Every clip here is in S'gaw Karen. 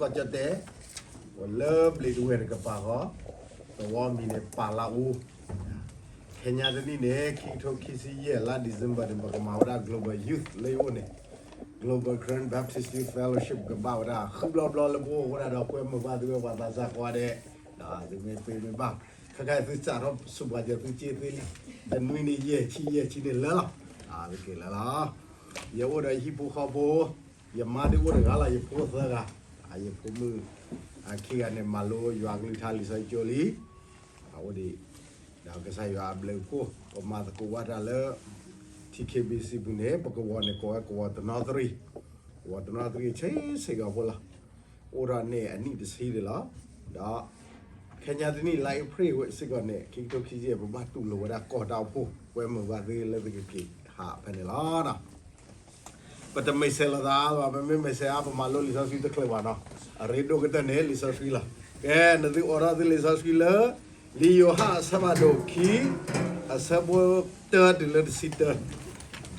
ကၠီတဲ, လၢဘျံးတဝဲၢ်တကပၤဃီ, သဝီမံၤန့ၣ်ပာ်လၢအူ, ခဲညါတနံၣ်န့ၣ် ခံကထိခံဆံယဲၢ် လါ December န့ၣ် ပကမၤဝဲဒၣ် Global Youth လၢယအိၣ်န့ၣ်, Global Karen Baptist Youth Fellowship ကဘၣ်ဝဲဒၣ် ဃုဘျီဘျီလၢပအိၣ်ဝဲဒၣ်ဒီး ကွဲမုာ်ဘၣ်သုဝဲပှၤသးစၢ်ကိးဂၤဒဲး, ဒီးသုမ့ၢ်ပ့မ့ၢ်ဘၣ်, ခဲခါသုစးထီၣ်စူးပှၤကၢၤသုစ့သ့လံ, တနွံန့ၣ်ယဲၢ်ဆံယဲၢ်ဆံန့ၣ်လၢလီၤ, တက့ၢ်လၢလီၤ, ယအိၣ်ဒီးဟံၣ်ဖိဃီဖိ ယမါဒုးအိၣ်တဂၤလီၤ, ယဖိသၢဂၤ, ယဖိမုၣ်ခံဂၤန့ၣ် မၤလိယွၤကလုၢ်ကထါလံာ်စီဆှံကၠိလံ, အအိၣ်ဒံး, ဒီးကစၢ်ယွၤအဘျုးအဖှိၣ် ပမၤသကိးဘၣ်တၢ်လၢ T K B C ပူၤန့ၣ် ပကဝီၤန့ၣ် ကိးဝဲကဝီၤတနီသရံၣ်, ကဝီၤတနီသရံၣ်ဆ့ဆ့ကီးဖိလီၤ, အိၣ်ထီၣ်န့ၢ်အနံၣ်တဆံဒံးလီၤ, ဒီး ခဲညါတနံၣ် လါ April စ့ၢ်ကီးန့ၣ် ခံကထိခံဆံယဲၢ် ပဘၣ်တူၢ်လိာ်ဝဲဒၣ်ကီၢ်တၢ်အိၣ်ဖှိၣ် ကွဲမုာ်ဘၣ်သုလၢသုကက့ၤဟးဖဲန့ၣ်လီၤ. ပတမ့ၢ်ဆဲးလိာ်သးဘၣ်, ပမ့ၢ်မ့ၢ်ဆဲးအါ ပမၤလိလံာ်စီဆှံတချုးဘၣ်နီၤ, အရ့ဒိၣ်ကတၢၢ်န့ၣ် လံာ်စီဆှံလီၤ. ကဲ, နသုအိးထီၣ်သုလံာ်စီဆှံလၢ လံာ်ယိၤဟၣ်အဆၢဖးဒိၣ်ခံ, အဆၢဖိတၢတုၤလၢတဆံတၢ,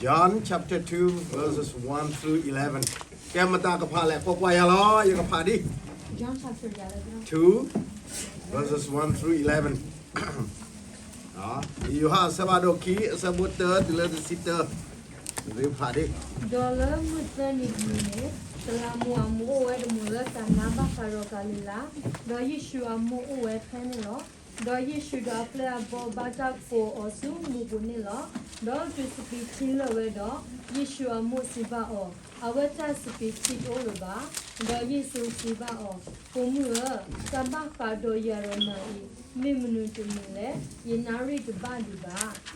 John chapter two, verses one through eleven. ကဲမတၤကဖးလဲၣ်, ကွၢ်ကွၢ်ယၤလီၤ, ယကဖးဒံး, two, verses one through eleven. လံာ်ယိၤဟၣ်အဆၢဖးဒိၣ်ခံ အဆၢဖိတၢတုၤလၢတဆံတၢ, သုဖးဒံး. ဒီးလၢမုၢ်သၢနံၤတနံၤန့ၣ်, သလးမိၢ်အမိၢ်အိၣ်ဝဲတမူးလၢကၤနါဘၣ်ဃးဒီးကၤလံၤလါ, ဒီးယ့ၣ်ၡူးအမိၢ်အိၣ်ဝဲဖဲန့ၣ်လီၤ. ဒီးယ့ၣ်ၡူးဒီးအပျဲၢ်အဘီၣ်ဘၣ်တၢ်ကိးအီၤဆူမူးပူၤန့ၣ်လီၤ. ဒီးတုၤစပံးထံလၢာ်ဝဲဒီး, ယ့ၣ်ၡူးအမိၢ်စံးဘၣ်အီၤ, အဝဲတၢ်စပံးထံတအိၣ်လၢၤဘၣ်. ဒီးယ့ၣ်ၡူးစံးဘၣ်အီၤ, ပိာ်မုၣ်ဧၢ, တၢ်ဘၣ်ဃးဒီးယၤဒီးနၤအံၤ မ့ၢ်မနုၤတမံၤလဲၣ်, ယနၣ်ရံၣ်တဘၣ်ဒံးဘၣ်.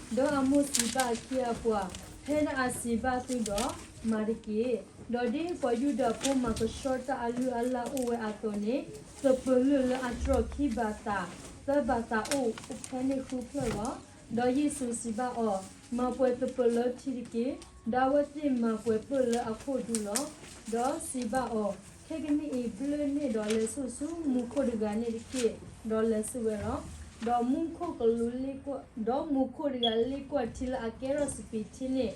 ဒီးအမိၢ်စံးဘၣ်အခ့အပှၤ, ဖဲဒၣ်အစံးဘၣ်သုဒီး, မၤတက့ၢ်. ဒီးဒ်ပှၤယူဒၤဖိမၤကဆှီတၢ်အလုၢ်အလၢ်အိၣ်ဝဲအသိးန့ၣ်, သပၢၤလုၢ်လၢအတြီာ်ခံဘၤသး, သၢဘၤသးအိၣ်ဖဲန့ၣ်ဃုဖျၢၣ်လီၤ. ဒီးယ့ၣ်ၡူးစံးဘၣ်အီၤ, မၤပှဲၤသပၢၤလၢထံတက့ၢ်. ဒီးအဝဲသ့ၣ်မၤပှဲၤပၢၢ်လၢအခိၣ်ဒူလီၤ. ဒီးစံးဘၣ်အီၤ, ခဲကနံၣ်အံၤဘျၢၣ်န့ၢ်ဒီးလဲၤဆူမူခိၣ်တဂၤန့ၣ်တက့ၢ်. ဒီးလဲၤဆူဝဲလီၤ. ဒီးမူခိၣ်ကလူးလ့ကွၢ်, ဒီးမူခိၣ်တဂၤလ့ကွၢ်ထံလၢအကဲထီၣ်စပံးထံန့ၣ်, ဒီးမ့ၢ်အဟဲလၢလဲၣ်လၢလဲၣ်န့ၣ် တ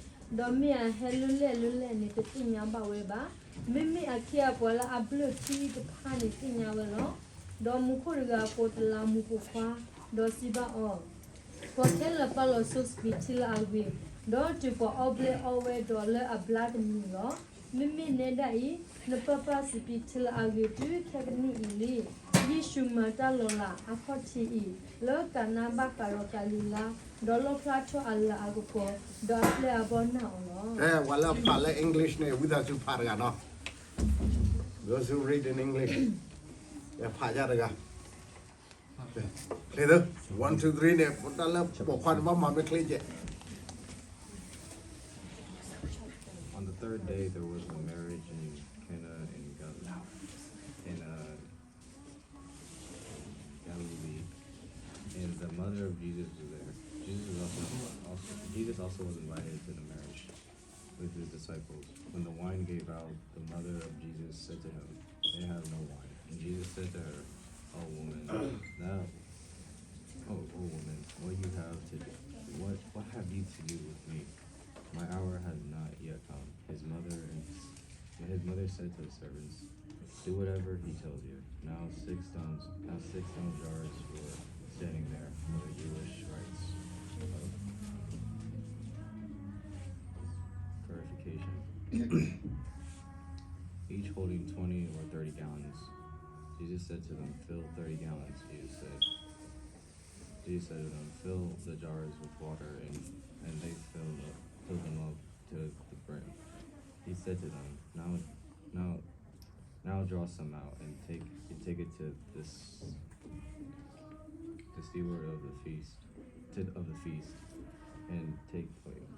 သ့ၣ်ညါဘၣ်ဝဲဘၣ်. မ့မ့ၢ်အခ့အပှၤလၢအဘျၢၣ်ထံတဖၣ်န့ၣ်သ့ၣ်ညါဝဲလီၤ. ဒီးမူခိၣ်တဂၤကိးတလးမူးပိာ်ခွါ, ဒီးစံးဘၣ်အီၤ, ပှၤခဲလၢာ်ပာ်လီၤဆိစပံးထံလၢအဂ့ၤ, ဒီးတုၤပှၤအီဘျဲအီဝဲဒီးလၢအဘျါတမံၤလီၤ. မ့မ့ၢ်နဲဒၣ်အံၤ, နပၢ်ပာ်စပံးထံလၢအဂ့ၤတုၤခဲကနံၣ်အံၤလံ. ယ့ၣ်ၡူးမၤတၢ်လီၤလးအခီၣ်ထံးအံၤ, လၢကၤနါဘၣ်ဃးဒီးကၤလံၤလါ, ဒီးလီၣ်ဖျါထီၣ်အလၤအကပီၤ, ဒီးအပျဲၢ်အဘီၣ်နာ်အီၤလီၤ. အဲ, ပှၤလၢအဖးလၢ English န့ၣ် ဝံသးစူၤဖးတဂၤနီၤ. Those who read in English, ဖးယါတဂၤ. ချ့သု, one, two, three န့ၣ် တၢ်လၢပိာ်ခွါန့ၣ် ဘၣ်မၤမ့ၢ်ချ့ကဲး. On the third day, there was a marriage in Cana in Galilee, in, uh, Galilee, and the mother of Jesus was there. Jesus also, also, Jesus also was invited to the marriage with his disciples. When the wine gave out, the mother of Jesus said to him, "They have no wine." And Jesus said to her, "O woman, that, oh, O woman, what you have to do, what, what have you to do with me? My hour has not yet come." His mother and his mother said to the servants, "Do whatever he tells you." Now six stones, now six stone jars were standing there for the Jewish rites of purification, each holding twenty or thirty gallons. Jesus said to them, "Fill thirty gallons," Jesus said. Jesus said to them, "Fill the jars with water," and, and they filled up, filled them up to the brim. He said to them, "Now, now, now draw some out and take, and take it to this, the steward of the feast, to, of the feast, and take, wait."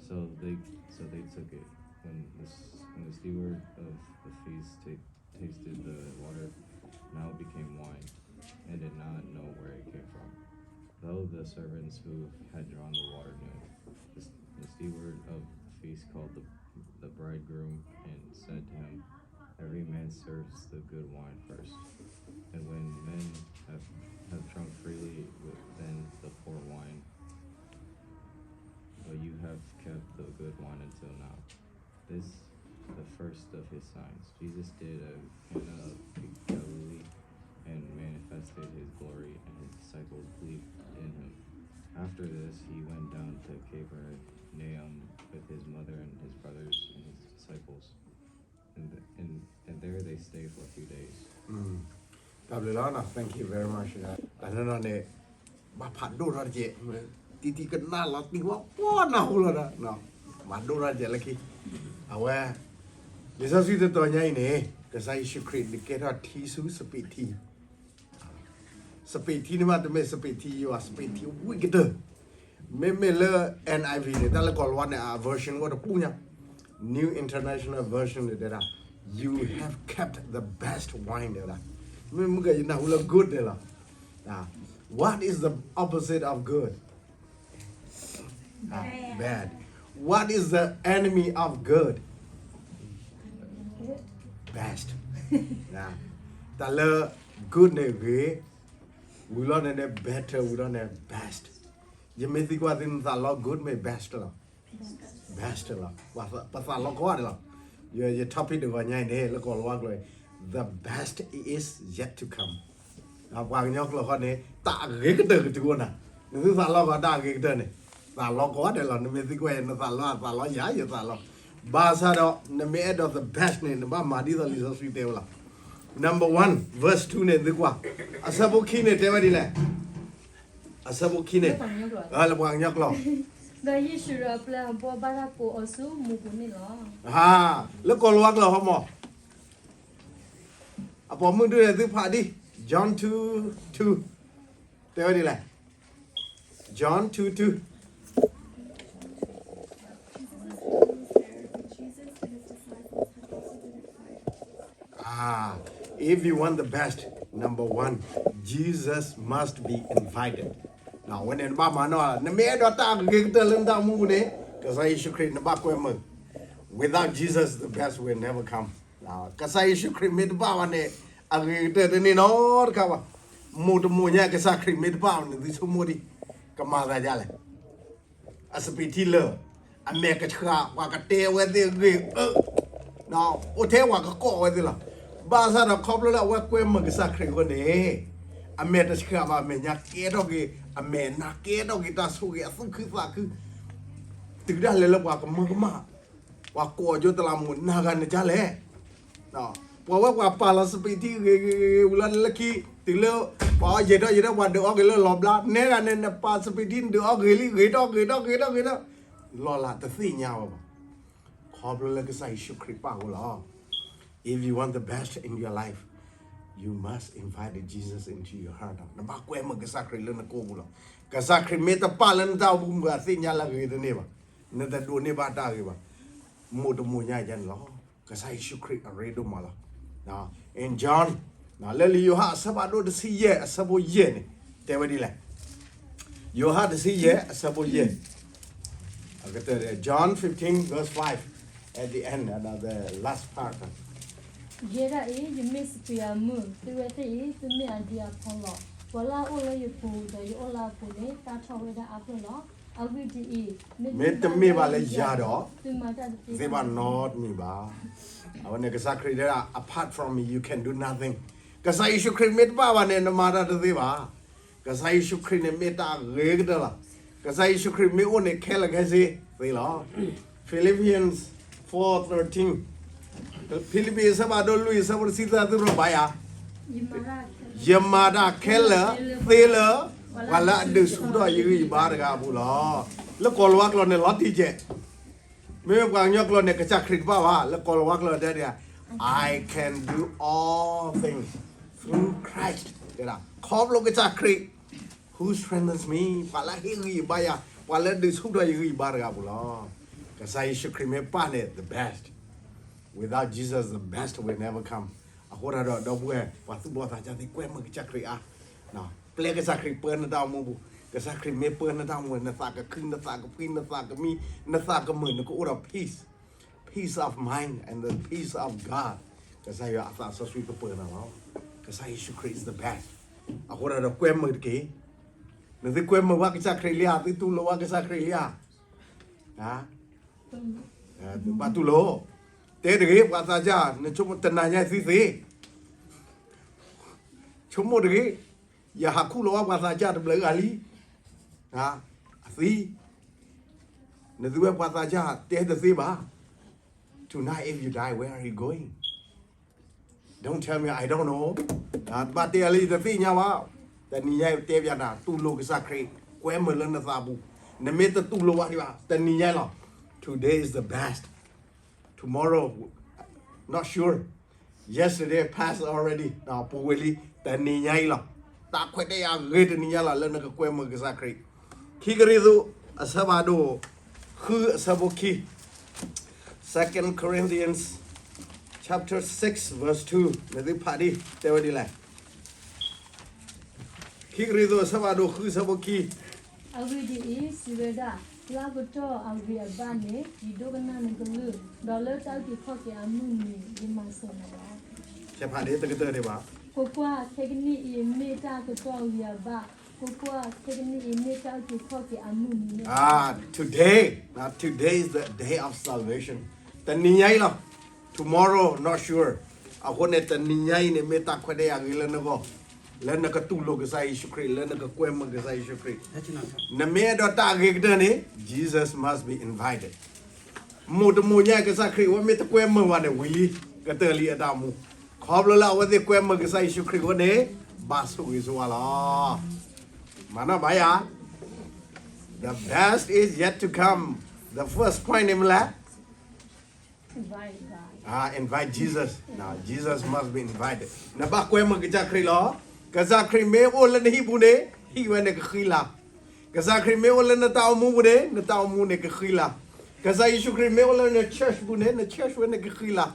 So they, so they took it. When the s-, when the steward of the feast ta-, tasted the water, now it became wine, and did not know where it came from, though the servants who had drawn the water knew. The, the steward of the feast called the, the bridegroom and said to him, "Every man serves the good wine first, and when men have, have drunk freely, then the poor wine. But you have kept the good wine until now." This, the first of his signs, Jesus did at Cana of After this, he went down to Capernaum with his mother and his brothers and his disciples, and, th- and, and there they stayed for a few days. တၢ်ဘျုးလီၤနီၤ, thank you very much. တၢ်နီၢ်နီၢ်န့ၣ် ဘၣ်ဖးဒိၣ်ထီၣ်တက့ၢ်, တံတံကနၣ်လီၤတံဝီပှီၢ်နၢ်ဟူလီၤဒီး မၤဒိၣ်ထီၣ်တက့ၢ်လၢခံ, အဝဲ လံာ်စီဆှံတတီၤညါအံၤန့ၣ် ကစၢ်ယ့ၣ်ၡူးခရံာ်န့ၣ်ကဲထီၣ်ထံဆူစပံးထံ စပံးထံန့ၣ်မ့ၢ်တမ့ၢ်စပံးထံယွၤ စပံးထံဝံၤကတၢၢ်, မ့မ့ၢ်လၢ N I V န့ၣ် တၢ်လၢကီၤလၤဝါန့ၣ် အ version အိၣ်တပူၤညါ, New International Version န့ၣ်တဲဒၣ် you have kept the best wine တဲဝဲဒၣ်, မ့ၢ်မုၢ်ကယနၢ်ဟူလၢ good န့ၣ်လီၤ. What is the opposite of good? Bad. What is the enemy of good? Best. တၢ်လၢ good န့ၣ်ဂ့ၤ, ဝံၤလီၤန့ၣ်န့ၣ် better, ဝံၤလီၤန့ၣ် best. ယမ့ၢ်သံကွၢ်သုနသးလီ good မ့ၢ် best လီၤ, best လီၤ, ပသးလီကိးဂၤဒဲးလီၤ. ယ ယ topic တဂီၤညါအံၤန့ၣ် လၢကီၤလၤဝါကျိာ် the best is yet to come. ပှၤကညီကျိာ်ဃီန့ၣ် တၢ်အဂ့ၤကတၢၢ်ကတုၤအိၣ်နၤ, နသုသးလီကီးတၢ်အဂ့ၤကတၢၢ်န့ၣ်, သးလီကိးဂၤဒဲးလီၤ. နမ့ၢ်သံကွၢ်ယၤ နသးလီ သးလီယၤ ယသးလီ, ဘၣ်ဆၣ်ဒီး နမ့ၢ်အဲၣ်ဒိး the best န့ၣ် နဘၣ်မၤဒ်သိးလံာ်စီဆှံတဲဝဲလီၤ. Number one, verse two န့ၣ် သုကွၢ်, အဆၢဖိခံန့ၣ် တဲဝဲဒ်လဲၣ်, အဆၢဖိခံန့ၣ်, လၢပှၤကညီကျိာ်, ဒီးယ့ၣ်ၡူးဒီးအပျဲၢ်အဘီၣ်ဘၣ်တၢ်ကိးအီၤဆူမူပူၤန့ၣ်လီၤ. လၢကီၤလၤဝါကျိာ်ဟီမး, အပိာ်မုၣ်ဒုးန့ၣ် သုဖးဒ် John two two, တဲဝဲဒ်လဲၣ်, John two two. Ah, if you want the best, number one, Jesus must be invited. အဝဲန့ၣ်နဘၣ်မၤနီၣ်, နမ့ၢ်အဲၣ်ဒိးတၢ်အဂ့ၤကတၢၢ်လၢနတၢ်အိၣ်မူပူၤန့ၣ် ကစၢ်ယ့ၣ်ၡူးခရံာ်နဘၣ်ကွဲမုာ်. Without Jesus, the best will never come. ကစၢ်ယ့ၣ်ၡူးခရံာ်မ့ၢ်တဘၣ်ဘၣ်န့ၣ် အဂ့ၤကတၢၢ်တန့ၢ်နီတခါဘၣ်. မိၢ်တမိၢ်ညါ ကစၢ်ခရံာ်မ့ၢ်တဘၣ်ဘၣ်န့ၣ် သုဆိကမိၣ်ဒံး ကမၤသးဒ်လဲၣ်. အစပံးထံလၢာ်, အမဲာ်ကဆှး ပှၤကတဲဝဲသ့ၣ်ဂ့ၤအၢ, အိၣ်ထဲပှၤကကိးဝဲသ့ၣ်လီၤ. ဘၣ်ဆၣ်ဒီးခီဖျိလၢအဝဲကွဲမုာ်ကစၢ်ခရံာ်အဃိန့ၣ်, အမဲာ်တဆှးဘၣ် အမဲာ်ညါကဲထီၣ်က့ၤ, အမဲာ်နါကဲထီၣ်က့ၤ တၢ်ဆိၣ်ဂ့ၤအသူၣ်ခုသးခု, တုၤဒၣ်လဲာ်လၢပှၤကမၢကမၣ်, ပှၤကိးအီၤကၠိတလးမူး နၤဂၤနကလဲၣ် ပှၤဝဲပှၤပာ်လီၤစပံးထံဂ့ၤဂ့ၤဂ့ၤဂ့ၤ ဝံၤလီၤလၢခံ, တုၤလၢပှၤအီၣ်ယဲၢ်ထီၣ်ယဲၢ်ထီၣ် ပှၤဒုးအီၣ်ဂ့ၤလၢလီၤဘျါ, နဲဒၣ်န့ၣ် နပာ်စပံးထံ နဒုးအီၣ်ဂ့ၤလံ ဂ့ၤထီၣ်ဂ့ၤထီၣ်ဂ့ၤထီၣ်ဂ့ၤထီၣ်, လီၤလးတသ့ၣ်ညါဝဲဘၣ်. ခီဖျိလၢကစၢ်ယ့ၣ်ၡူးခရံာ်ပၣ်အဃိလီၤ. If you want the best in your life, you must invite Jesus into your heart. နဘၣ်ကွဲမုာ်ကစၢ်ခရံာ်လၢနကိာ်ပူၤလီၤ. ကစၢ်ခရံာ်မ့ၢ်တပၣ်လၢနတၢ်အိၣ်မူပူၤ အသ့ၣ်ညါလၢအဂ့ၤတန့ၢ်ဘၣ်, နတဒိးန့ၢ်ဘၣ်တၢ်ဂ့ၤဘၣ်. မိၢ်တမိၢ်ညါယါန့ၣ်လီၤ. ကစၢ်ယ့ၣ်ၡူးခရံာ်အရ့ဒိၣ်မးလီၤ. In John, လၢလံာ်ယိၤဟၣ်အဆၢဖးဒိၣ်တဆံယဲၢ် အဆၢဖိယဲၢ်န့ၣ် တဲဝဲဒ်လဲၣ်. ယိၤဟၣ်တဆံယဲၢ် အဆၢဖိယဲၢ်, အကတၢၢ် John fifteen verse five, at the end, the last part. ယဲဒၣ်အံၤ ယမ့ၢ်စပံးအမုၢ်, သုဝဲသ့ၣ်အံၤ သုမ့ၢ်အဒံအဖီလီၤ. ပှၤလၢအအိၣ်လၢယပူၤ ဒီးယအိၣ်လၢအပူၤန့ၣ် တၢ်ထီၣ်ဝဲဒၣ်အါဖျၢၣ်လီၤ. အဂ့ၢ်ဒ်အံၤ, မ့တမ့ၢ်ဘၣ်လၢယၤဒီး သုမၤတၢ်တသ့ဘၣ်နီတမံၤဘၣ်. အဝဲန့ၣ်ကစၢ်ခရံာ်တဲဒၣ် apart from me you can do nothing. ကစၢ်ယ့ၣ်ၡူးခရံာ်မ့ၢ်တပၣ်ဘၣ်န့ၣ် နမၤတၢ်တသ့ဘၣ်. ကစၢ်ယ့ၣ်ၡူးခရံာ်န့ၣ်မ့ၢ်တၢ်အဂ့ၤကတၢၢ်လီၤ. ကစၢ်ယ့ၣ်ၡူးခရံာ်မ့ၢ်အိၣ်န့ၣ် ခဲလၢာ်ခဲဆ့သ့လီၤ. Philippians four thirteen, ဖံလံးပံးအဆၢဖးဒိၣ်လွံၢ်အဆၢဖိတဆံသၢ သုရိဘါယၤ, ယမၤတၢ်ခဲလၢာ်သ့လၢ ပှၤလၢအဒုးဆူၣ်ထီၣ်ယဂံၢ်ယဘါတဂၤအပူၤလီၤ. လၢကီၤလၤဝါကျိာ်န့ၣ် လီၤတံၢ်ကဲး, မ့မ့ၢ်ပှၤကညီကျိာ်န့ၣ် ကစၢ်ခရံာ်တဘၣ်ဘၣ်. လၢကီၤလၤဝါကျိာ်တဲဒၣ် I can do all things through Christ, တဲဒၣ် ခီဖျိကစၢ်ခရံာ် who strengthens me, ပှၤလၢအဟ့ၣ်ဂံၢ်ယဘါယၤ, ပှၤလၢအဒုးဆူၣ်ထီၣ်ယဂံၢ်ယဘါတဂၤအပူၤလီၤ. ကစၢ်ယ့ၣ်ၡူးခရံာ်မ့ၢ်ပၢ်န့ၣ် the best. Without Jesus, the best will never come. အဃိသတးဒီး ဒီပုၢ်ဝဲၢ် ပှၤသူၣ်ဘီၣ်သးစၢ်သ့ၣ် ကွဲမုာ်ကစၢ်ခရံာ်အါ, ပျဲကစၢ်ခရံာ်ပၢနတၢ်အိၣ်မူပူၤ, ကစၢ်ခရံာ်မ့ၢ်ပၢနတၢ်အိၣ်မူ နသးကခု နသးကဖှံ နသးကမံ နသးကမုာ် နကအိၣ်ဒီး peace, peace of mind and the peace of God. ကစၢ်ယွၤအသးစီဆှံကပၢနၤလီၤ. ကစၢ်ယ့ၣ်ၡူးခရံာ် is the best. အဃိသတးဒီး ကွဲမုာ်တက့ၢ်. နသုကွဲမုာ်ဘၣ်ကစၢ်ခရံာ်လံဧါ, သုတူၢ်လိာ်ဘၣ်ကစၢ်ခရံာ်လံဧါ. ဘၣ်တူၢ်လိာ်, တဲတဂ့ၤ ပှၤသးစၢ်, နဆိကမိၣ်တနၤညါသုသ့, ဆိကမိၣ်တဂ့ၤ, ယဟးခူၣ်လီၤဘၣ်ပှၤသးစၢ်တဘျုးဂၤလံ. သံ, နသုဝဲပှၤသးစၢ်တဲတသ့ဘၣ်. Tonight, if you die, where are you going? Don't tell me I don't know. ဘၣ်တဲအလၢယတသ့ၣ်ညါဘၣ်. တနံၤညါအံၤတဲပျးနၤ တူၢ်လိာ်ကစၢ်ခရံာ်, ကွဲမုာ်လၢနသးပူၤ. နမ့ၢ်တတူၢ်လိာ်ဘၣ်ဒံးဘၣ် တနံၤညါအံၤလီၤ. Today is the best. Tomorrow, not sure. Yesterday passed already. ပူၤကွံာ်လံ, တနံၤညါအံၤလီၤ. တၢ်ခွဲးတၢ်ယာ်ဂ့ၤတနံၤညါလီၤ လၢနကကွဲမုာ်ကစၢ်ခရံာ်. ခံကရံၣ်သူး အဆၢဖးဒိၣ် ဃုအဆၢဖိခံ, Second Corinthians chapter six verse two, နသုဖးဒ်တဲဝဲဒ်လဲၣ်. ခံကရံၣ်သူး အဆၢဖးဒိၣ် ဃုအဆၢဖိခံ. အဂ့ၢ်ဒ်အံၤ, စံးဝဲဒၣ်, လၢအကတီၢ်အဂ့ၤအဘၣ်န့ၣ် ယဒိကနၣ်နကလုၢ်, ဒီးလၢတၢ်အုၣ်က့ၤခီၣ်က့ၤအမုၢ်နံၤ ယမၤစၢၤနၤလီၤ. ဆဲးဖးဒ်တကတၢၢ်ဒံးဘၣ်. ကွၢ်ကွၢ်, ခဲကနံၣ်အံၤမ့ၢ်တၢ်အကတီၢ်အဂ့ၤအဘၣ်, ကွၢ်ကွၢ်, ခဲကနံၣ်အံၤမ့ၢ်တၢ်အုၣ်က့ၤခီၣ်က့ၤအမုၢ်နံၤန့ၣ်. Ah, today, now today is the day of salvation. တနံၤညါအံၤလီၤ. Tomorrow, not sure. အဃိန့ၣ် တနံၤညါအံၤန့ၣ် မ့ၢ်တၢ်ခွဲးတၢ်ယာ်ဂ့ၤလၢနဂီၢ်, လၢနကတူၢ်လိာ်ကစၢ်ယ့ၣ်ၡူးခရံာ်, လၢနကကွဲမုာ်ကစၢ်ယ့ၣ်ၡူးခရံာ်. နမ့ၢ်အဲၣ်ဒိးတၢ်အဂ့ၤကတၢၢ်န့ၣ် Jesus must be invited. မိၢ်တမိၢ်ညါ ကစၢ်ခရံာ်ဝဲမ့ၢ်တကွဲမုာ်ဘၣ်န့ၣ် ဝံၤလံ, ကတၢၢ်လံအတၢ်အိၣ်မူ. ခီဖျိလၢအဝဲသ့ၣ်ကွဲမုာ်ကစၢ်ယ့ၣ်ၡူးခရံာ်အဃိန့ၣ် ဘၣ်ဆိၣ်ဂ့ၤဆိၣ်ဝါလီၤ. မၤနီၣ်ဘၣ်ယၤ. The best is yet to come. The first point န့ၣ်မ့ၢ်လဲၣ်. Invite Jesus. Now, Jesus must be invited. နဘၣ်ကွဲမုာ်ကစၢ်ခရံာ်လီၤ. ကစၢ်ခရံာ်မ့ၢ်အိၣ်လၢနဟံၣ်ပူၤန့ၣ် ဟံၣ်ဝဲန့ၣ်ကဃံလၤ. ကစၢ်ခရံာ်မ့ၢ်အိၣ်လၢနတၢ်အိၣ်မူပူၤန့ၣ် နတၢ်အိၣ်မူန့ၣ်ကဃံလၤ. ကစၢ်ယ့ၣ်ၡူးခရံာ်မ့ၢ်အိၣ်လၢန church ပူၤန့ၣ် န church ဝဲန့ၣ်ကဃံလၤ.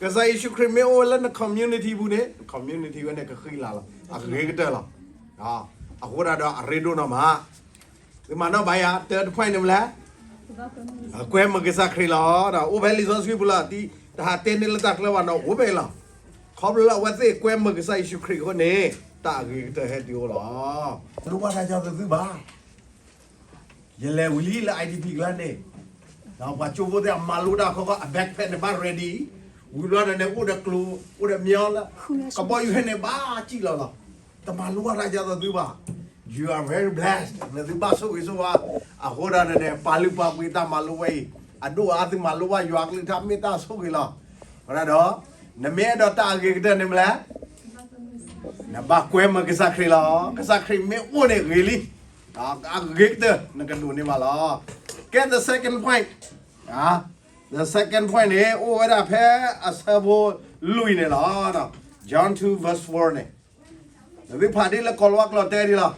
ကစၢ်ယ့ၣ်ၡူးခရံာ်မ့ၢ်အိၣ်ဝဲလၢန community ပူၤန့ၣ် န community ဝဲန့ၣ်ကဃံလၤလီၤ. အဂ့ၤကတၢၢ်လီၤ. အဃိဒၣ်ဒီးအရ့ဒိၣ်နီၢ်မး သုမၤနီၣ်ဘၣ်ယၤ third point န့ၣ်မ့ၢ်လဲၣ်. ကွဲမုာ်ကစၢ်ခရံာ်လီၤ. ဒီးအိၣ်ဖဲလံာ်စီဆှံပူၤလီၤ. တဟးတဲန့ၢ်လၢတၢ်ကျၢၤဘၣ်နီၤ အိၣ်ဖဲအံၤလီၤ. ခီဖျိလၢအဝဲသ့ၣ်ကွဲမုာ်ကစၢ်ယ့ၣ်ၡူးခရံာ်အဃိန့ၣ် တၢ်အဂ့ၤကတၢၢ်ဟဲတုၤအိၣ်လီၤ. လိၣ်ဘၣ်တၢ်ကၢ်သးသုဘၣ်. ယလဲၤဝံၤလံလၢ I D P ကျါန့ၣ်, ပှၤကၠိဖိသ့ၣ်အမၤလိတၢ်ခီခီ အ backpack န့ၣ်ဘၣ် ready, ဝံၤဘျီဒီးန့ၣ် အိၣ်ဒီးကျိၤ အိၣ်ဒီးမျီလၢ ကဘီယူၤဟဲန့ၣ်ဘၣ်စံၣ်လီၤလီၤ. တမၤလိဘၣ်တၢ်ကၢ်သးသုဘၣ်. You are very blessed. နသုဘၣ်ဆိၣ်ဂ့ၤဆိၣ်ဝါ. အဃိဒၣ်န့ၣ်န့ၣ် ပာ်လုၢ်ပာ်ပှ့ၤတၢ်မၤလိဝဲအံၤ အဒိၣ်အါသုမၤလိဘၣ်ယွၤအကလုၢ်ကထါမ့ၢ်တၢ်ဆိၣ်ဂ့ၤလီၤ. ဝဲဒၣ်ဒီး နမ့ၢ်အဲၣ်ဒိးတၢ်အဂ့ၤကတၢၢ်န့ၣ်မ့ၢ်လဲၣ်. နဘၣ်ကွဲမုာ်ကစၢ်ခရံာ်လီၤ. ကစၢ်ခရံာ်မ့ၢ်အိၣ်န့ၣ်ဂ့ၤလံ. အဂ့ၤကတၢၢ် နကဒိးန့ၢ်ဘၣ်လီၤ. ကဲ the second point, the second point န့ၣ် အိၣ်ဝဲဒၣ်ဖဲအဆၢဖိလွံၢ်န့ၣ်လီၤ. John two verse four န့ၣ် နသုဖးဒ်လၢကီၤလၤဝါကျိာ်တဲဒ်လီၤ.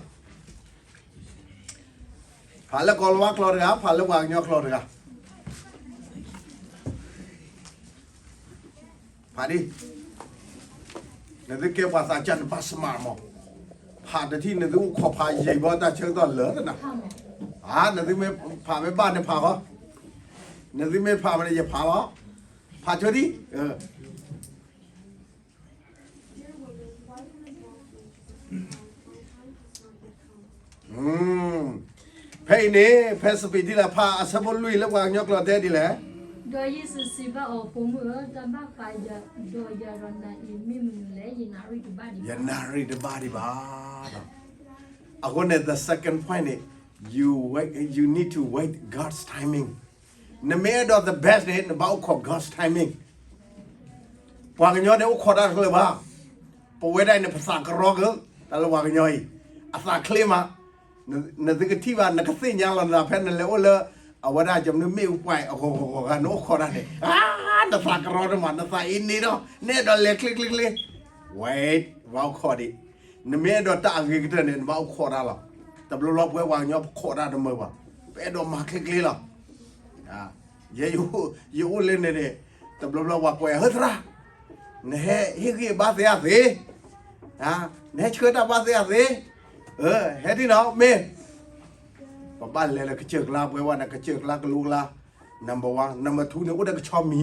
ဖးလၢကီၤလၤဝါကျိာ်တဂၤ, ဖးလၢပှၤကညီကျိာ်တဂၤ. ဖးဒ်, နသုကဲပှၤသးစၢ် နဘၣ် smart မး. ဖးတထံၣ် နသုအိၣ်ခိးဖးယံာ်ဘီတၢ်ဆၢကတီၢ်လၢာ်သနၤ. နသုမ့ၢ်ဖးမ့ၢ်ဘၣ်န့ၣ်ဖးဃီ, နသုမ့ၢ်ဖးမ့ၢ်န့ၣ် ယဖးလီၤ. ဖးဆိဒံး. ဖဲအံၤန့ၣ် ဖဲစပံးထံလၢဖးအဆၢဖိလွံၢ်လၢပှၤကညီကျိာ်တဲဒ်လဲၣ်. ဒီးယ့ၣ်ၡူးစံးဘၣ်အီၤ, ဖိမုၣ်ဧၢ, တၢ်ဘၣ်ဃးဒီးယၤဒီးနၤအံၤ မ့ၢ်မနုၤလဲၣ်. ယနၣ်ရံၣ်တဘၣ်ဒံးဘၣ်. ယနၣ်ရံၣ်တဘၣ်ဒံးဘၣ်. အဃိန့ၣ် the second point န့ၣ် you wait, you need to wait God's timing. နမ့ၢ်အဲၣ်ဒိး the best န့ၣ် နဘၣ်အိၣ်ခိး God's timing. ပှၤကညီန့ၣ်အိၣ်ခိးတၢ်တချုးဘၣ်. ပဝဲဒၣ်အံၤန့ၣ် ပသးကရီက့ၤ တၢ်လၢပှၤကညီအံၤ အသးချ့မး. နသုကထံၣ်ဘၣ် နကသ့ၣ်ညါလီၤနသး ဖဲနလဲၤအိၣ်လၢ အဝဲဒၣ် ကမျၢၢ်မ့ၣ်အူပှဲၤ အဂီၤဂီၤဂီၤဂၤ နအိၣ်ခိးတၢ်န့ၣ် နသးကရီတမး, နသးအ့န့ဒီး နအဲၣ်ဒိးလဲၤချ့ချ့ချ့. Wait, ဘၣ်အိၣ်ခိးဒံး. နမ့ၢ်အဲၣ်ဒိးတၢ်အဂ့ၤကတၢၢ်န့ၣ် နဘၣ်အိၣ်ခိးတၢ်လီၤ. တဘျီဘျီပဝဲပှၤကညီပခိးတၢ်တမုာ်ဘၣ်. ပအဲၣ်ဒိးမၤချ့ချ့လီၤ. ယ, ယအိၣ်လၢန့ၣ်န့ၣ် တဘျီဘျီပှၤကွဲး ဟၢသရၣ်, နဟဲဟ့ၣ်ဂံၢ်ဘါသ့အသ့, နဟဲဆှၢတၢ်ဘါသ့အသ့, ဟဲဒ်နီၤ မ့ၢ် ပဘၣ်လဲၤလၢကစၢၢ်ကျါ ပဝဲဝဲန့ၣ် ကစၢၢ်ကျါကလိကျါ, number one, number two န့ၣ် အိၣ်ဒီးကဆီမံ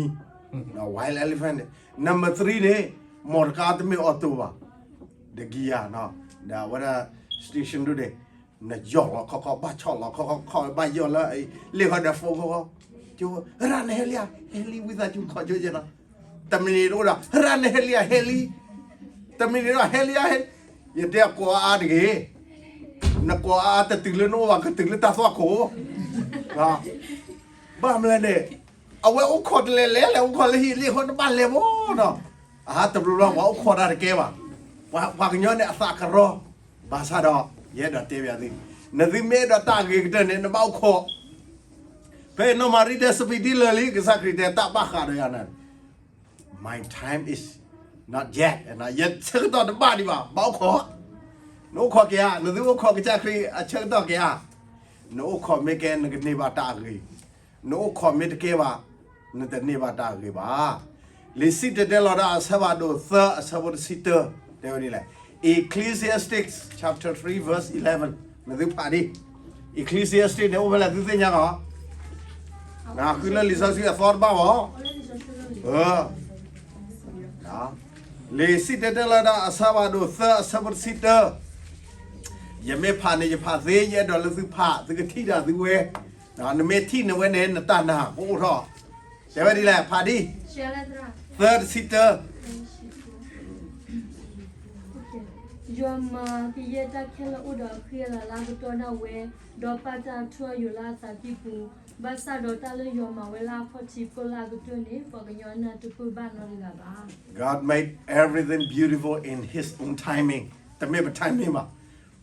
ၤ, wild elephant န့ၣ်, number three န့ၣ် မော်တော်ကား တမ့ၢ် auto ဘၣ်, ဒီး gear ဒီးအဝဲဒၣ် station ဒိၣ်ဒဲး, နယီၢ်လီၤခီခီ ဘၣ်ဆီၣ်လီၤခီခီ ခီဘၣ်ယီၢ်လၢ လ့ၣ်ဃီဒီး phone ခီခီ, ကၠိ ရၣ်နဟဲလံဧါ, ဟဲလံ ဝံသးစူၤခီကၠိယဲနီၤ, တမံၤန့ၣ်တအိၣ်ဒီး ရၣ်နဟဲလံဧါ ဟဲလံ, တမံၤန့ၣ်ဒီး ဟဲလံဧါ ဟဲ, ယတဲအကိးအါအါတဂ့ၤ နကိးအါအါတတုၤလၢနအိၣ်ဘၣ် ကတုၤလၢတၢ်သွၣ်ခိၣ်, ဘၣ်မနုၤလဲၣ်န့ၣ်, အဝဲအိၣ်ခိးတလဲၤလဲၤလဲၤအိၣ်ခိးလၢဟံၣ်လံအဃိ နဘၣ်လဲၤမ့ၢ်နီၤ, အဟါတဘျီဘျီပှၤအိၣ်ခိးတၢ်တကဲဘၣ်, ပှၤကညီန့ၣ်အသးကရီ, ဘၣ်ဆၣ်ဒီး ယအဲၣ်ဒိးတဲဘၣ်သု, နသုမ့ၢ်အဲၣ်ဒိးတၢ်အဂ့ၤကတၢၢ်န့ၣ် နဘၣ်အိၣ်ခိး, ဖဲနီၢ်မၤရံဒဲစပံးဒ်လၢာ်လံ ကစၢ်ခရံာ်တဲတၢ်ဘၣ်ဃးဒီးယၤန့ၣ် My time is not yet, ယဆၢကတီၢ်တဘၣ်ဒံးဘၣ်, ဘၣ်အိၣ်ခိး, နအိၣ်ခိးက့ၤဧါ, နသုအိၣ်ခိးကစၢ်ခရံာ်အဆၢကတီၢ်က့ၤဧါ, နအိၣ်ခိးမ့ၢ်ကဲ နကန့ၢ်ဘၣ်တၢ်အဂ့ၤ, နအိၣ်ခိးမ့ၢ်တကဲဘၣ်, နတန့ၢ်ဘၣ်တၢ်အဂ့ၤဘၣ်. လံာ်စံၣ်တဲၤတဲလီၤတၢ်အဆၢဖးဒိၣ်သၢအဆၢဖိတဆံတၢ, တဲဝဲဒ်လဲၣ်, Ecclesiastes chapter three verse eleven, နသုဖးဒံး, Ecclesiastes န့ၣ်အိၣ်ဖဲလဲၣ်သုသ့ၣ်ညါလီၤ နဃုလၢလံာ်စီဆှံအသီတဘၣ်ဘၣ်, လံာ်စံၣ်တဲၤတဲလီၤတၢ်အဆၢဖးဒိၣ်သၢအဆၢဖိတဆံတၢ, ယမ့ၢ်ဖးန့ၣ် ယဖးသ့ ယအဲၣ်ဒိးလၢသုဖး သုကထံၣ်တၢ်သုဝဲ, နမ့ၢ်ထံၣ်န့ၢ်ဝဲန့ၣ် နတၢ်နာ်ကအိၣ်ထီၣ်, တဲဝဲဒ်လဲၣ် ဖးဒံး, သၢတဆံတၢ ယွၤမၤကယဲၢ်တၢ်ခဲလၢာ်အိၣ်ဒီးအဃံအလၤလၢအကတီၢ်ဒၣ်ဝဲ, ဒီးပာ်တၢ်အထူအယိာ်လၢအသးကံၢ်ပူၤ, ဘၣ်ဆၣ်ဒီးတၢ်လၢယွၤမၤဝဲလၢအခီၣ်ထံးဖျိလၢအကတၢၢ်န့ၣ် ပှၤကညီနၢ်တပၢၢ်ဘၣ်နီတဂၤဘၣ်. God made everything beautiful in his own timing. တမ့ၢ်ပ timing ဘၣ်.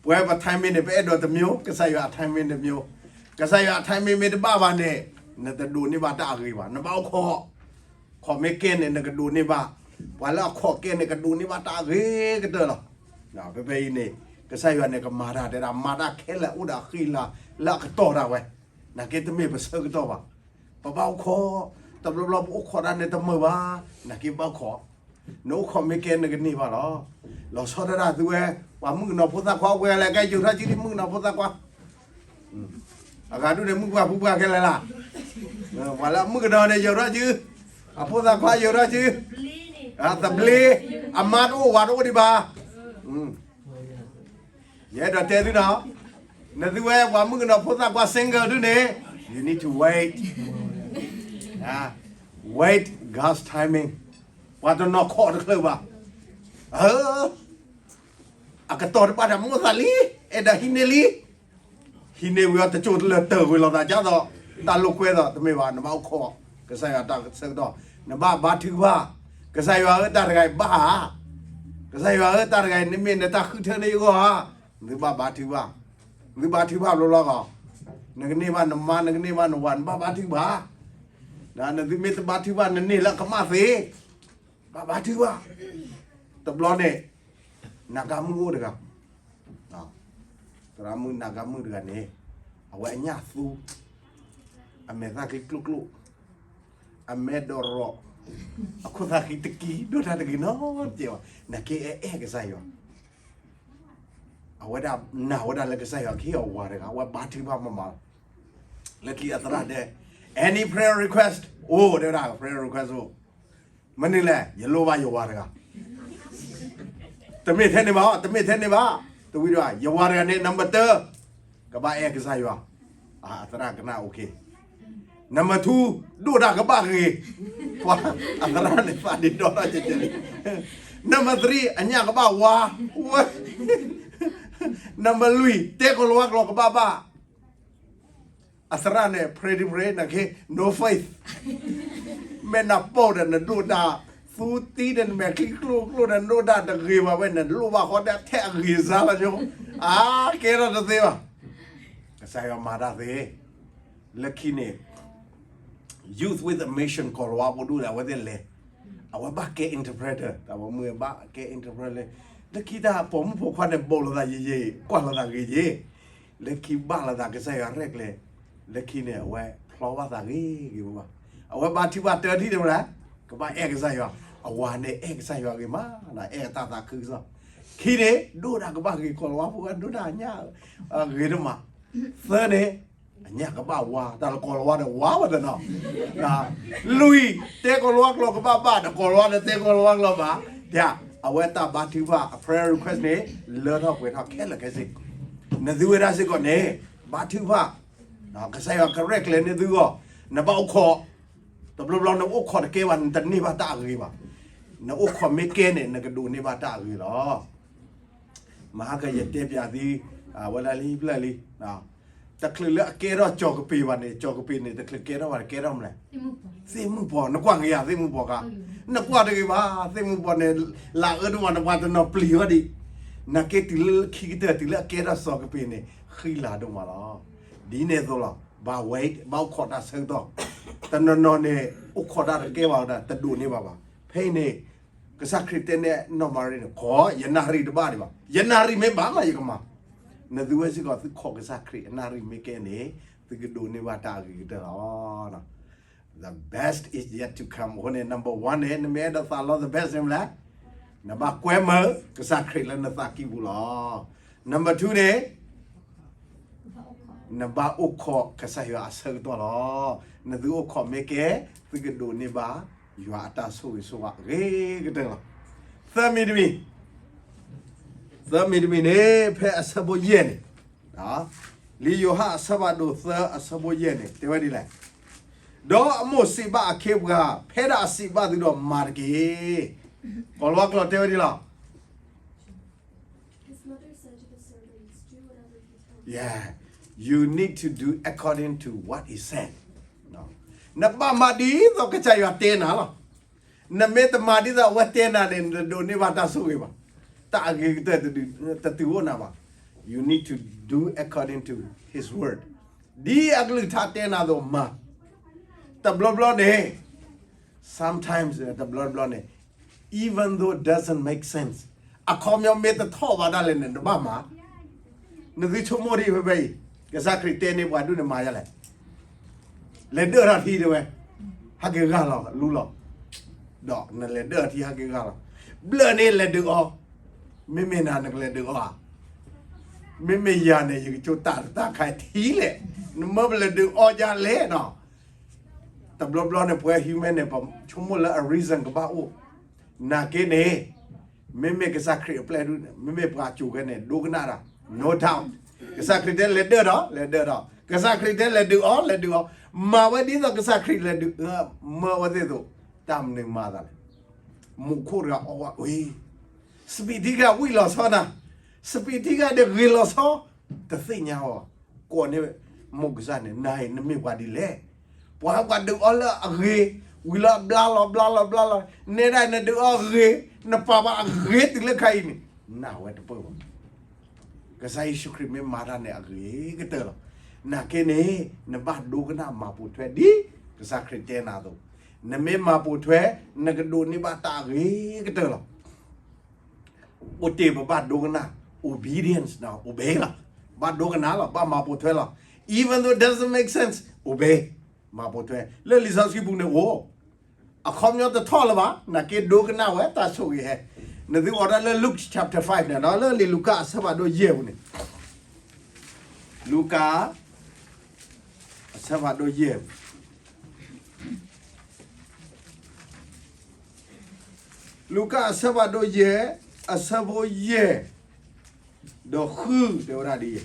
ပဝဲပ timing န့ၣ် ပအဲၣ်ဒိးတမျိုး, ကစၢ်ယွၤအ timing တမျိုး. ကစၢ်ယွၤအ timing မ့ၢ်တဘၣ်ဘၣ်န့ၣ်, နတဒိးန့ၢ်ဘၣ်တၢ်အဂ့ၤဘၣ်. နဘၣ်အိၣ်ခိး ခိးမ့ၢ်ကဲန့ၣ် နကဒိးန့ၢ်ဘၣ်. ပှၤလၢအခိးကဲန့ၣ် ကဒိးန့ၢ်ဘၣ်တၢ်အဂ့ၤကတၢၢ်လီၤ. ဖဲဖဲအံၤန့ၣ် ကစၢ်ယွၤန့ၣ် ကမၤတၢ်တဲဒၣ် မၤတၢ်ခဲလၢာ်အိၣ်ဒီးအဃံအလၤလၢအကတီၢ်ဒၣ်ဝဲ, နာ်က့တမ့ၢ်ပဆၢကတီၢ်ဘၣ်. ပဘၣ်အိၣ်ခိး, တဘျီဘျီပအိၣ်ခိးတၢ်န့ၣ်တမုာ်ဘၣ်, နာ်က့ဘၣ်အိၣ်ခိး, နအိၣ်ခိးမ့ၢ်ကဲနကန့ၢ်ဘၣ်လီၤ. လီၤဆီဒၣ်တၢ်သုဝဲ, ပှၤမုၣ်ကနီၤဖိသၣ်ခွါဝဲလဲၣ် ကဲယိာ်ထီၣ်စုဒ်မုၣ်ကနီၤဖိသၣ်ခွါ အဂၤဒူၣ်န့ၣ် မုၣ်ပှၢ်ဖုပှၢ်ခဲလၢာ်လၢ်, ပှၤလၢအမုၣ်ကနီၤန့ၣ် ယိာ်ထီၣ်စု, အဖိသၣ်ခွါယိာ်ထီၣ်စု, သဘျ့, အမါတအိၣ်ဝၤတအိၣ်ဒံးဘၣ်. ယအဲၣ်ဒိးတဲသုနီၤ, နသုဝဲပှၤမုၣ်ကနီၤဖိသၣ်ခွါ single ဒုန့ၣ်, you need to wait, wait God's timing. ပှၤတနီၤခိးတချုးဘၣ်, အကတီၢ်တဘၣ်ဒီးမိၣ်သးလံ, အဲၣ်ဒိးဟံးန့ၢ်လံ, ဟံးန့ၢ်ဝံၤအီၤ တစိၢ်တလၢာ်တၢၢ်ဝံၤလိာ်သးဒ်သိး တၢ်လိာ်ကွဲသိး တမ့ၢ်ဘၣ်, နဘၣ်အိၣ်ခိး, ကစၢ်ယွၤတၢ်ဆၢကတီၢ်, နဘၣ်ဘါထုကဖၣ်, ကစၢ်ယွၤဧၢတၢ်တဂၤအံၤဘၣ်ဧါ, ကစၢ်ယွၤဧၢတၢ်တဂၤအံၤ နမ့ၢ်နတၢ်ဃုထၢန့ၢ်ယဂီၢ်ဧါ, နသုဘၣ်ဘါထုကဖၣ်, နသုဘါထုကဖၣ်ဘျီဘျီဂီၢ်, နကန့ၢ်ဘၣ်နမါ နကန့ၢ်ဘၣ်နဝၤ နဘၣ်ဘါထုကဖၣ်, နသုမ့ၢ်တဘါထုကဖၣ် နန့ၢ်လၢအကမၣ်သ့, ဘၣ်ဘါထုကဖၣ်, တဘျီန့ၣ် နၤကါမုၣ်အိၣ်တဂၤ သရၣ်မုၣ်နၤကါမုၣ်တဂၤန့ၣ်, အဝဲအညၣ်သူ, အမဲာ်သၣ်ချံကျိၣ်ကျိၣ်, အမဲာ်ဒိးရီး, အခိၣ်သၣ်ဃံတကံ, ဒိၣ်တၢ်တဂ့ၤနီတစဲးဘၣ်, နာ်က့အဲၣ်အဲၣ်ကစၢ်ယွၤ, အဝဲဒၣ်နာ်ဝဲဒၣ်လၢကစၢ်ယွၤကဟ့ၣ်အီၤဝၤတဂၤ, အဝဲဘါထုကဖၣ်မးမးလီၤ. လၢခံအသရၣ်တဲ, Any prayer request? အိၣ်, တဲဝဲဒၣ် prayer request အိၣ်, မနုၤလဲၣ်, ယလိၣ်ဘၣ်ယဝၤတဂၤ တမ့ၢ်ထဲန့ၣ်ဘၣ်, တမ့ၢ်ထဲန့ၣ်ဘၣ်, တဝံၤဒီး ယဝၤတဂၤန့ၣ် number two, ကဘၣ်အဲၣ်ကစၢ်ယွၤ, အသရၣ်ကနၣ် okay, number two, ဒိၣ်တၢ်ကဘၣ်ဂ့ၤ, ပှၤ, အသရၣ်န့ၣ်သးဒ့ဒီတၢ်ကဲကဲလံ, number three, အညၣ်ကဘၣ်ဝါ, ဝဲ, number လွံၢ်, တဲကီၤလၤဝါကျိာ်ကဘၣ်ဘၣ် အသရၣ်န့ၣ် pray ဒံး pray နာ်က့ no faith, မ့ၢ်နပိာ်ဒီးနဒိၣ်တၢ်, သူတံဒီးနမဲာ်ချံကျိၣ်ကျိၣ်ဒီးနဒိၣ်တၢ်တဂ့ၤဘၣ်ဝဲ, နလိၣ်ဘၣ်ဃီဒီးထဲအဂ့ၤစါလီၤညိ, အါကဲထီၣ်တသ့ဘၣ်, ကစၢ်ယွၤမၤတၢ်သ့, လၢခံန့ၣ် Youth with a Mission ကီၤလၤဝါဖိဒိၣ်ဒီး အဝဲသ့ၣ်လဲၤ, အဝဲဘၣ်ကဲ interpreter, တၢ်ပိာ်မုၣ်ဘၣ်ကဲ interpreter လၢ, လၢခံတၢ်ပိာ်မုၣ်ပိာ်ခွါန့ၣ် ဘိးလိာ်သးယံာ်ယံာ်, ကွၢ်လိာ်သးဂ့ၤယံာ်, လၢခံဘၣ်လိာ်သးကစၢ်ယွၤရဲၣ်ကျဲၤ, လၢခံန့ၣ် အဝဲဖျီဘၣ်သးဂ့ၤဂ့ၤဘၣ်, အဝဲဘါထုကဖၣ်တၢထံၣ်န့ၣ်မလဲၣ်, ကဘၣ်အဲၣ်ကစၢ်ယွၤ, အဝၤန့ၣ်အဲၣ်ကစၢ်ယွၤဂ့ၤမး, အဲၣ်အတၢ်သးခုကစီၣ်, ခံန့ၣ် ဒိၣ်တၢ်ကဘၣ်ဂ့ၤ ကီၤလၤဝါဖိဒိၣ်တၢ်ညၣ်, ဂ့ၤတမး, သၢန့ၣ် အညၣ်ကဘၣ်ဝါ, တၢ်လၢကီၤလၤဝါဒီးဝါဝဲတနီၤ, လွံၢ်, တဲကီၤလၤဝါကျိာ်ကဘၣ်ဘၣ်, ဒီးကီၤလၤဝါဒီးတဲကီၤလၤဝါကျိာ်ဘၣ်, အဝဲတၢ်ဘါထုကဖၣ် အ prayer request န့ၣ် လၢထီၣ်ပှဲၤထီၣ်ခဲလၢာ်ခဲဆ့, နသုဝဲဒၣ်စ့ၢ်ကီးန့ၣ် ဘါထုကဖၣ်, ကစၢ်ယွၤကရဲၣ်ကျဲၤန့ၢ်သုဂီၢ်, နဘၣ်အိၣ်ခိး, တဘျီဘျီနအိၣ်ခိးတကဲဘၣ် နတန့ၢ်ဘၣ်တၢ်အဂ့ၤဘၣ်, နအိၣ်ခိးမ့ၢ်ကဲန့ၣ် နကဒိးန့ၢ်ဘၣ်တၢ်အဂ့ၤလီၤ. မဟါကယတဲပၠးသု, ဝဲဒၣ်လံဖျၢၣ်လံ, တချုးလၢအကဲထီၣ်ကၠီၤကပ့ၤဘၣ်န့ၣ်, ကၠီၤကပ့ၤန့ၣ် တချုးကဲထီၣ်ဘၣ်န့ၣ် ကဲထီၣ်မနုၤလဲၣ်. သ့ၣ်မုၣ်ပှၢ်, နကွၢ်ကယၤသ့ၣ်မုၣ်ပှၢ်ခါ, နကွၢ်တဂ့ၤဘၣ်, သ့ၣ်မုၣ်ပှၢ်န့ၣ် လၢအအၢတမံၤ နပှၤတနီၤပျံၤဝဲဒံး, နာ်က့တုၤလၢခံကတၢၢ် တုၤလၢအကဲထီၣ်ကၠီၤကပ့ၤန့ၣ် ဃံလၤဒိၣ်မးလီၤ. ဒ်န့ၣ်အသိးလီၤ, ဘၣ်ဝဲ, ဘၣ်အိၣ်ခိးတၢ်ဆၢကတီၢ်, တနီၤနီၤန့ၣ် အိၣ်ခိးတၢ်တကဲဘၣ်ဝဲဒၣ် တဒိးန့ၢ်ဘၣ်ဘၣ်. ဖဲအံၤန့ၣ် ကစၢ်ခရံာ်တဲန့ၣ်နီၢ်မၤရံန့ၣ်, ခီ ယနၣ်ရံၣ်တဘၣ်ဒံးဘၣ်, ယနၣ်ရံၣ်မ့ၢ်ဘၣ်မးယကမၤ, နသုဝဲစ့ၢ်ကီး သုခိးကစၢ်ခရံာ်အနၣ်ရံၣ်မ့ၢ်ကဲန့ၣ် သုကဒိးန့ၢ်ဘၣ်တၢ်အဂ့ၤကတၢၢ်လီၤ. The best is yet to come. အဃိန့ၣ် number one န့ၣ် နမ့ၢ်အဲၣ်ဒိးသးလီ the best န့ၣ်မနုၤလဲၣ်, နဘၣ်ကွဲမုာ်ကစၢ်ခရံာ်လၢနသးကံၢ်ပူၤလီၤ. Number two န့ၣ် နဘၣ်အိၣ်ခိးကစၢ်ယွၤအဆၢကတီၢ်လီၤ. နသုအိၣ်ခိးမ့ၢ်ကဲ, သုကဒိးန့ၢ်ဘၣ် ယွၤအတၢ်ဆိၣ်ဂ့ၤဆိၣ်ဝါအဂ့ၤကတၢၢ်လီၤ. သၢမံၤတမံၤ, သၢမံၤတမံၤန့ၣ် ဖဲအဆၢဖိယဲၢ်န့ၣ်, လံာ်ယိၤဟၣ်အဆၢဖးဒိၣ်သၢအဆၢဖိယဲၢ်န့ၣ် တဲဝဲဒ်လဲၣ်, ဒီးအမိၢ်စံးဘၣ်အခ့အပှၤ, ဖဲဒၣ်အစံးဘၣ်သုဒီးမၤတက့ၢ်. ကီၤလၤဝါကျိာ်တဲဝဲဒ်လဲၣ် Yeah, you need to do according to what he said. နဘၣ်မၤဒ်သိးကစၢ်ယွၤတဲနၤလီၤ. နမ့ၢ်တမၤဒ်သိးအဝဲတဲနၤန့ၣ် နတဒိးန့ၢ်ဘၣ်တၢ်ဆိၣ်ဂ့ၤဘၣ်. တၢ်အဂ့ၤကတၢၢ်တတုၤအိၣ်နၤဘၣ်. You need to do according to his word. ဒ်အကလုၢ်ကထါတဲနၤအသိးမၤ. တဘျီဘျီန့ၣ် sometimes တဘျီဘျီန့ၣ် even though doesn't make sense, အခီပညီမ့ၢ်တထီၣ်ဘၣ်ဒၣ်လဲာ်န့ၣ် နဘၣ်မၤ. နသုဆိကမိၣ်ဒ်ဖဲဖဲအံၤ, ကစၢ်ခရံာ်တဲန့ၢ်ပှၤဒ်န့ၣ်မၤဒ်လဲၣ်, လဲၤဒၢၣ်ထီၣ်ထံတဲဝဲ, ဟဲက့ၤဂၤလီၤ လူလီၤ, ဒီးနလဲၤဒၢၣ်ထံဟဲက့ၤဂၤလီၤ, ဘျၢၣ်န့ၣ်လဲၤဒုးအီၤ, မ့မ့ၢ်နၤနကလဲၤဒုးအီၤဧါ, မ့မ့ၢ်ယၤန့ၣ် ယကကၠိတၢ်တၢ်ခါထံလဲၣ်, နမၢပလဲၤဒုးအီၤဒ်လဲၣ်နီၤ. တဘျီဘျီန့ၣ် ပဝဲ human န့ၣ် ပဆိကမိၣ်လၢအ reason ကဘၣ်အိၣ်, နာ်က့န့ၣ် မ့မ့ၢ်ကစၢ်ခရံာ်အပျဲၢ်ဒုန့ၣ် မ့မ့ၢ်ပှၤကိၤခဲန့ၣ် ဒိကနၣ်တၢ် no doubt. ကစၢ်ခရံာ်တဲလဲၤဒၢၣ်ဒီး လဲၤဒၢၣ်ဒီး, ကစၢ်ခရံာ်တဲလဲၤဒုးအီၤ လဲၤဒုးအီၤ, မၤဝဲဒ်သိးကစၢ်ခရံာ်လဲၤဒုး, မၢဝဲသ့ၣ်သိး, တၢ်မနုၤမၤသးလဲၣ်. မူခိၣ်တဂၤအီဝဲအံၤ, စပံးထံဂၤဝံၣ်လီၤဆီနၤ, စပံးထံဂၤဒီးဂ့ၤလီၤဆီ, တသ့ၣ်ညါအီၤ, ကိးန့ၢ် မိၢ်ကစၢ်န့ၣ် နၤအံၤနမ့ၢ်ပှၤဒ်လဲၣ်. ပှၤဟဲပှၤဒုးအီၤလၢအဂ့ၤ, ဝံၤလီၤဘျါလီၤဘျါလီၤဘျါလီၤ, နဲဒၣ်နဒုးအီၤဂ့ၤ, နပာ်ပှၤအဂ့ၤတုၤလၢခါအံၤန့ၣ်, နဝဲတပၢၢ်ဘၣ်. ကစၢ်ယ့ၣ်ၡူးခရံာ်မ့ၢ်မၤတၢ်န့ၣ်အဂ့ၤကတၢၢ်လီၤ. နာ်က့န့ၣ် နဘၣ်ဒိကနၣ်မၤပိာ်ထွဲဒ်ကစၢ်ခရံာ်တဲနၤအသိး, နမ့ၢ်မၤပိာ်ထွဲ နကဒိးန့ၢ်ဘၣ်တၢ်အဂ့ၤကတၢၢ်လီၤ. အိၣ်တ့ၢ်ပဘၣ်ဒိကနၣ် obedience နီၤ obey လီၤ. ဘၣ်ဒိကနၣ်လီၤ ဘၣ်မၤပိာ်ထွဲလီၤ. Even though doesn't make sense, obey, မၤပိာ်ထွဲ လၢလံာ်စီဆှံပူၤန့ၣ်အိၣ်, အခီပညီတထီၣ်လၢၤဘၣ် နာ်က့ဒိကနၣ်ဝဲတၢ်ဆိၣ်ဂ့ၤဟဲ, နသုအိးထီၣ်လၢ Luke chapter five န့ၣ်နီၤ လၢလံာ်လူၤကၣ်အဆၢဖးဒိၣ်ယဲၢ်ပူၤန့ၣ်, လူၤကၣ် အဆၢဖးဒိၣ်ယဲၢ် လူၤကၣ်အဆၢဖးဒိၣ်ယဲၢ်, အဆၢဖိယဲၢ်, ဒီးဃုတဲဝဲဒၣ်ဒ်အံၤ,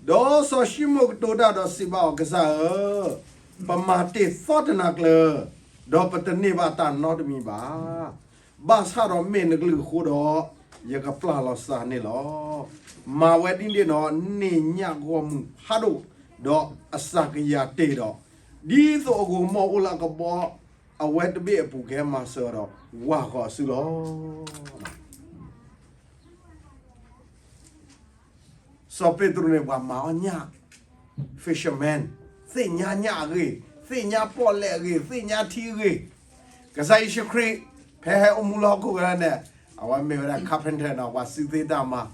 ဒီးစီၤၡံမိၣ်ကတိၤတၢ်ဒီးစံးဘၣ်အီၤ, ကစၢ်ဧၢ, ပမၤတ့ၢ်သီတနၤကျၢၤ, ဒီးပတန့ၢ်ဘၣ်တၢ်နီတမံၤဘၣ်. ဘၣ်ဆၣ်ဒီးမ့ၢ်နကလုၢ်အဃိဒီး, ယကပျၢ်လီၤစၢ်န့ၣ်လီၤ. မၤဝဲဒ်န့ၣ်ဒီး န့ၢ်ညၣ်ဂီၢ်မုၢ်ဖးဒိၣ်, ဒီးအစၢ်ကယၤတ့ၢ်ဒီး, ဒ်သိးအဂိာ်မီၢ်အိၣ်လၢအကဘီအဝဲတဘ့ၣ်အပူၤ ကဟဲမၤစၢၤအီၤဒီး ဝၢ်ဃီၤအစုလီၤ. စီၤပ့းတရူးန့ၣ် ပှၤမၤအီၣ်ညၣ်, fisherman, သ့ၣ်ညါညၣ်အဂ့ၢ်, သ့ၣ်ညါပီၣ်လဲၣ်အဂ့ၢ်, သ့ၣ်ညါထံအဂ့ၢ်. ကစၢ်ယ့ၣ်ၡူးခရံာ် ဖဲဟဲအိၣ်မူလၢဟီၣ်ခိၣ်ချၢန့ၣ်, အဝဲမ့ၢ်ဝဲဒၣ် carpenter နီၤ, ပှၤစုသ့တၢ်မၤ,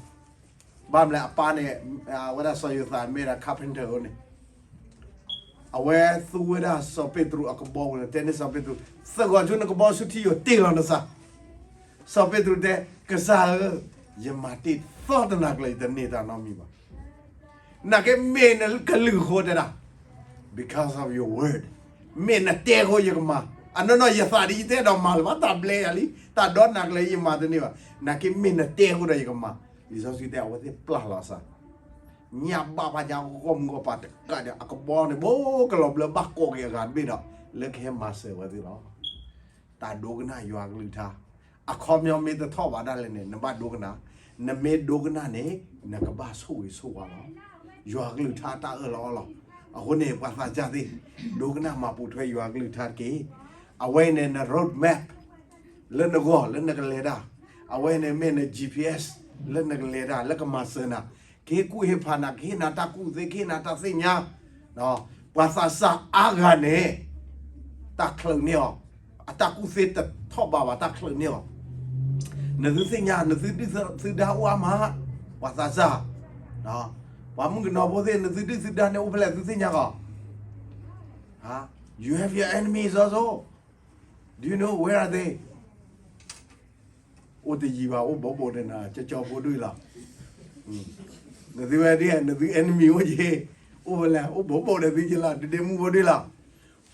ဘၣ်မနုၤလဲၣ် အပၢ်န့ၣ်, အဝဲဒၣ်စီၤယိၤသးမ့ၢ်ဝဲဒၣ် carpenter အဃိန့ၣ် အဝဲသူဝဲဒၣ်စီၤပ့းတရူးအကဘီပူၤန့ၣ် တဲန့ၢ်စီၤပ့းတရူး, သဂီၤဆူနကဘီဆူထံယိာ်တ့ၢ်လီၤနစၢ်. စီၤပ့းတရူးတဲ, ကစၢ်ဧၢ, ယမၤတ့ၢ်သီတနၤကျၢၤ ယတန့ၢ်တၢ်နီတမံၤဘၣ်. နာ်က့မ့ၢ်နကလုၢ်အဃိတဲဒၣ်, because of your word, မ့ၢ်နတဲအဃိယကမၤ, အနီၢ်နီၢ်ယသးဒ်ယတအဲၣ်ဒိးမၤလၢၤဘၣ်, တၢ်ဘျဲယၤလံ, တၢ်ဒီနၤကျၢၤယမၤတန့ၢ်ဘၣ်, နာ်က့မ့ၢ်နတဲအဃိဒီးယကမၤ. လံာ်စီဆှံတဲအဝဲသ့ၣ်ပျၢ်လီၤစၢ် ညၣ်ဘၣ်ဖးညါဂီၢ်မုၢ်ဂီၢ်ပၤတကးဒီး အကဘီန့ၣ် ဘိကလီၤဘျၢဘၣ်ကိးက့ၤအဂၤတဘ့ၣ်ဒီး လၢကဟဲမၤစၢၤဝဲသ့ၣ်လီၤ. တၢ်ဒိကနၣ်ယွၤကလုၢ်ကထါ, အခီပညီမ့ၢ်တထီၣ်ဘၣ်ဒၣ်လဲာ်န့ၣ် နဘၣ်ဒိကနၣ်, နမ့ၢ်ဒိကနၣ်န့ၣ် နကဘၣ်ဆိၣ်ဂ့ၤဆိၣ်ဝါလီၤ. ယွၤကလုၢ်ကထါတၢ်အၢၣ်လီၤအီလီၤ. အဃိန့ၣ် ပှၤသးစၢ်သ့ၣ်, ဒိကနၣ်မၤပိာ်ထွဲယွၤကလုၢ်ကထါတက့ၢ်. အဝဲအံၤန့ၣ် န road map လၢနဂီၢ်လၢနကလဲၤတၢ်, အဝဲအံၤန့ၣ်မ့ၢ်န G P S လၢနကလဲၤတၢ် လၢကမၤစၢၤနၤ, ကဟ့ၣ်ကူၣ်ဟ့ၣ်ဖးနၤ, ကဟ့ၣ်နၤတၢ်ကူၣ်သ့, ကဟ့ၣ်နၤတၢ်သ့ၣ်ညါ. ပှၤသးစၢ်အါဂၤန့ၣ် တၢ်ချၢးန့ၢ်အီၤ, အတၢ်ကူၣ်သ့တထီၣ်ဘးဘၣ် တၢ်ချၢးန့ၢ်အီၤ. နသုသ့ၣ်ညါ နသုဒုၣ်သုဒါအိၣ်အါမး, ပှၤသးစၢ်, ပှၤမုၣ်ကနီၤဖိသ့ၣ် နသုဒုၣ်သုဒါန့ၣ်အိၣ်ဖဲလဲၣ် သုသ့ၣ်ညါကီး. You have your enemies also. Do you know where are they? အိၣ်တယံၤဘၣ် အိၣ်ဘိးဘိးဒီးနၤ ကၠီကၠီဖိဒိၣ်လီၤ. နသုဝဲဒၣ် နသု enemy အိၣ်က့ၤ, အိၣ်ဖဲလဲၣ် အိၣ်ဘိးဘိးဒီးသုက့ၤလီၤ ဒ့ဒ့မုၣ်ဖိဒိၣ်လီၤ.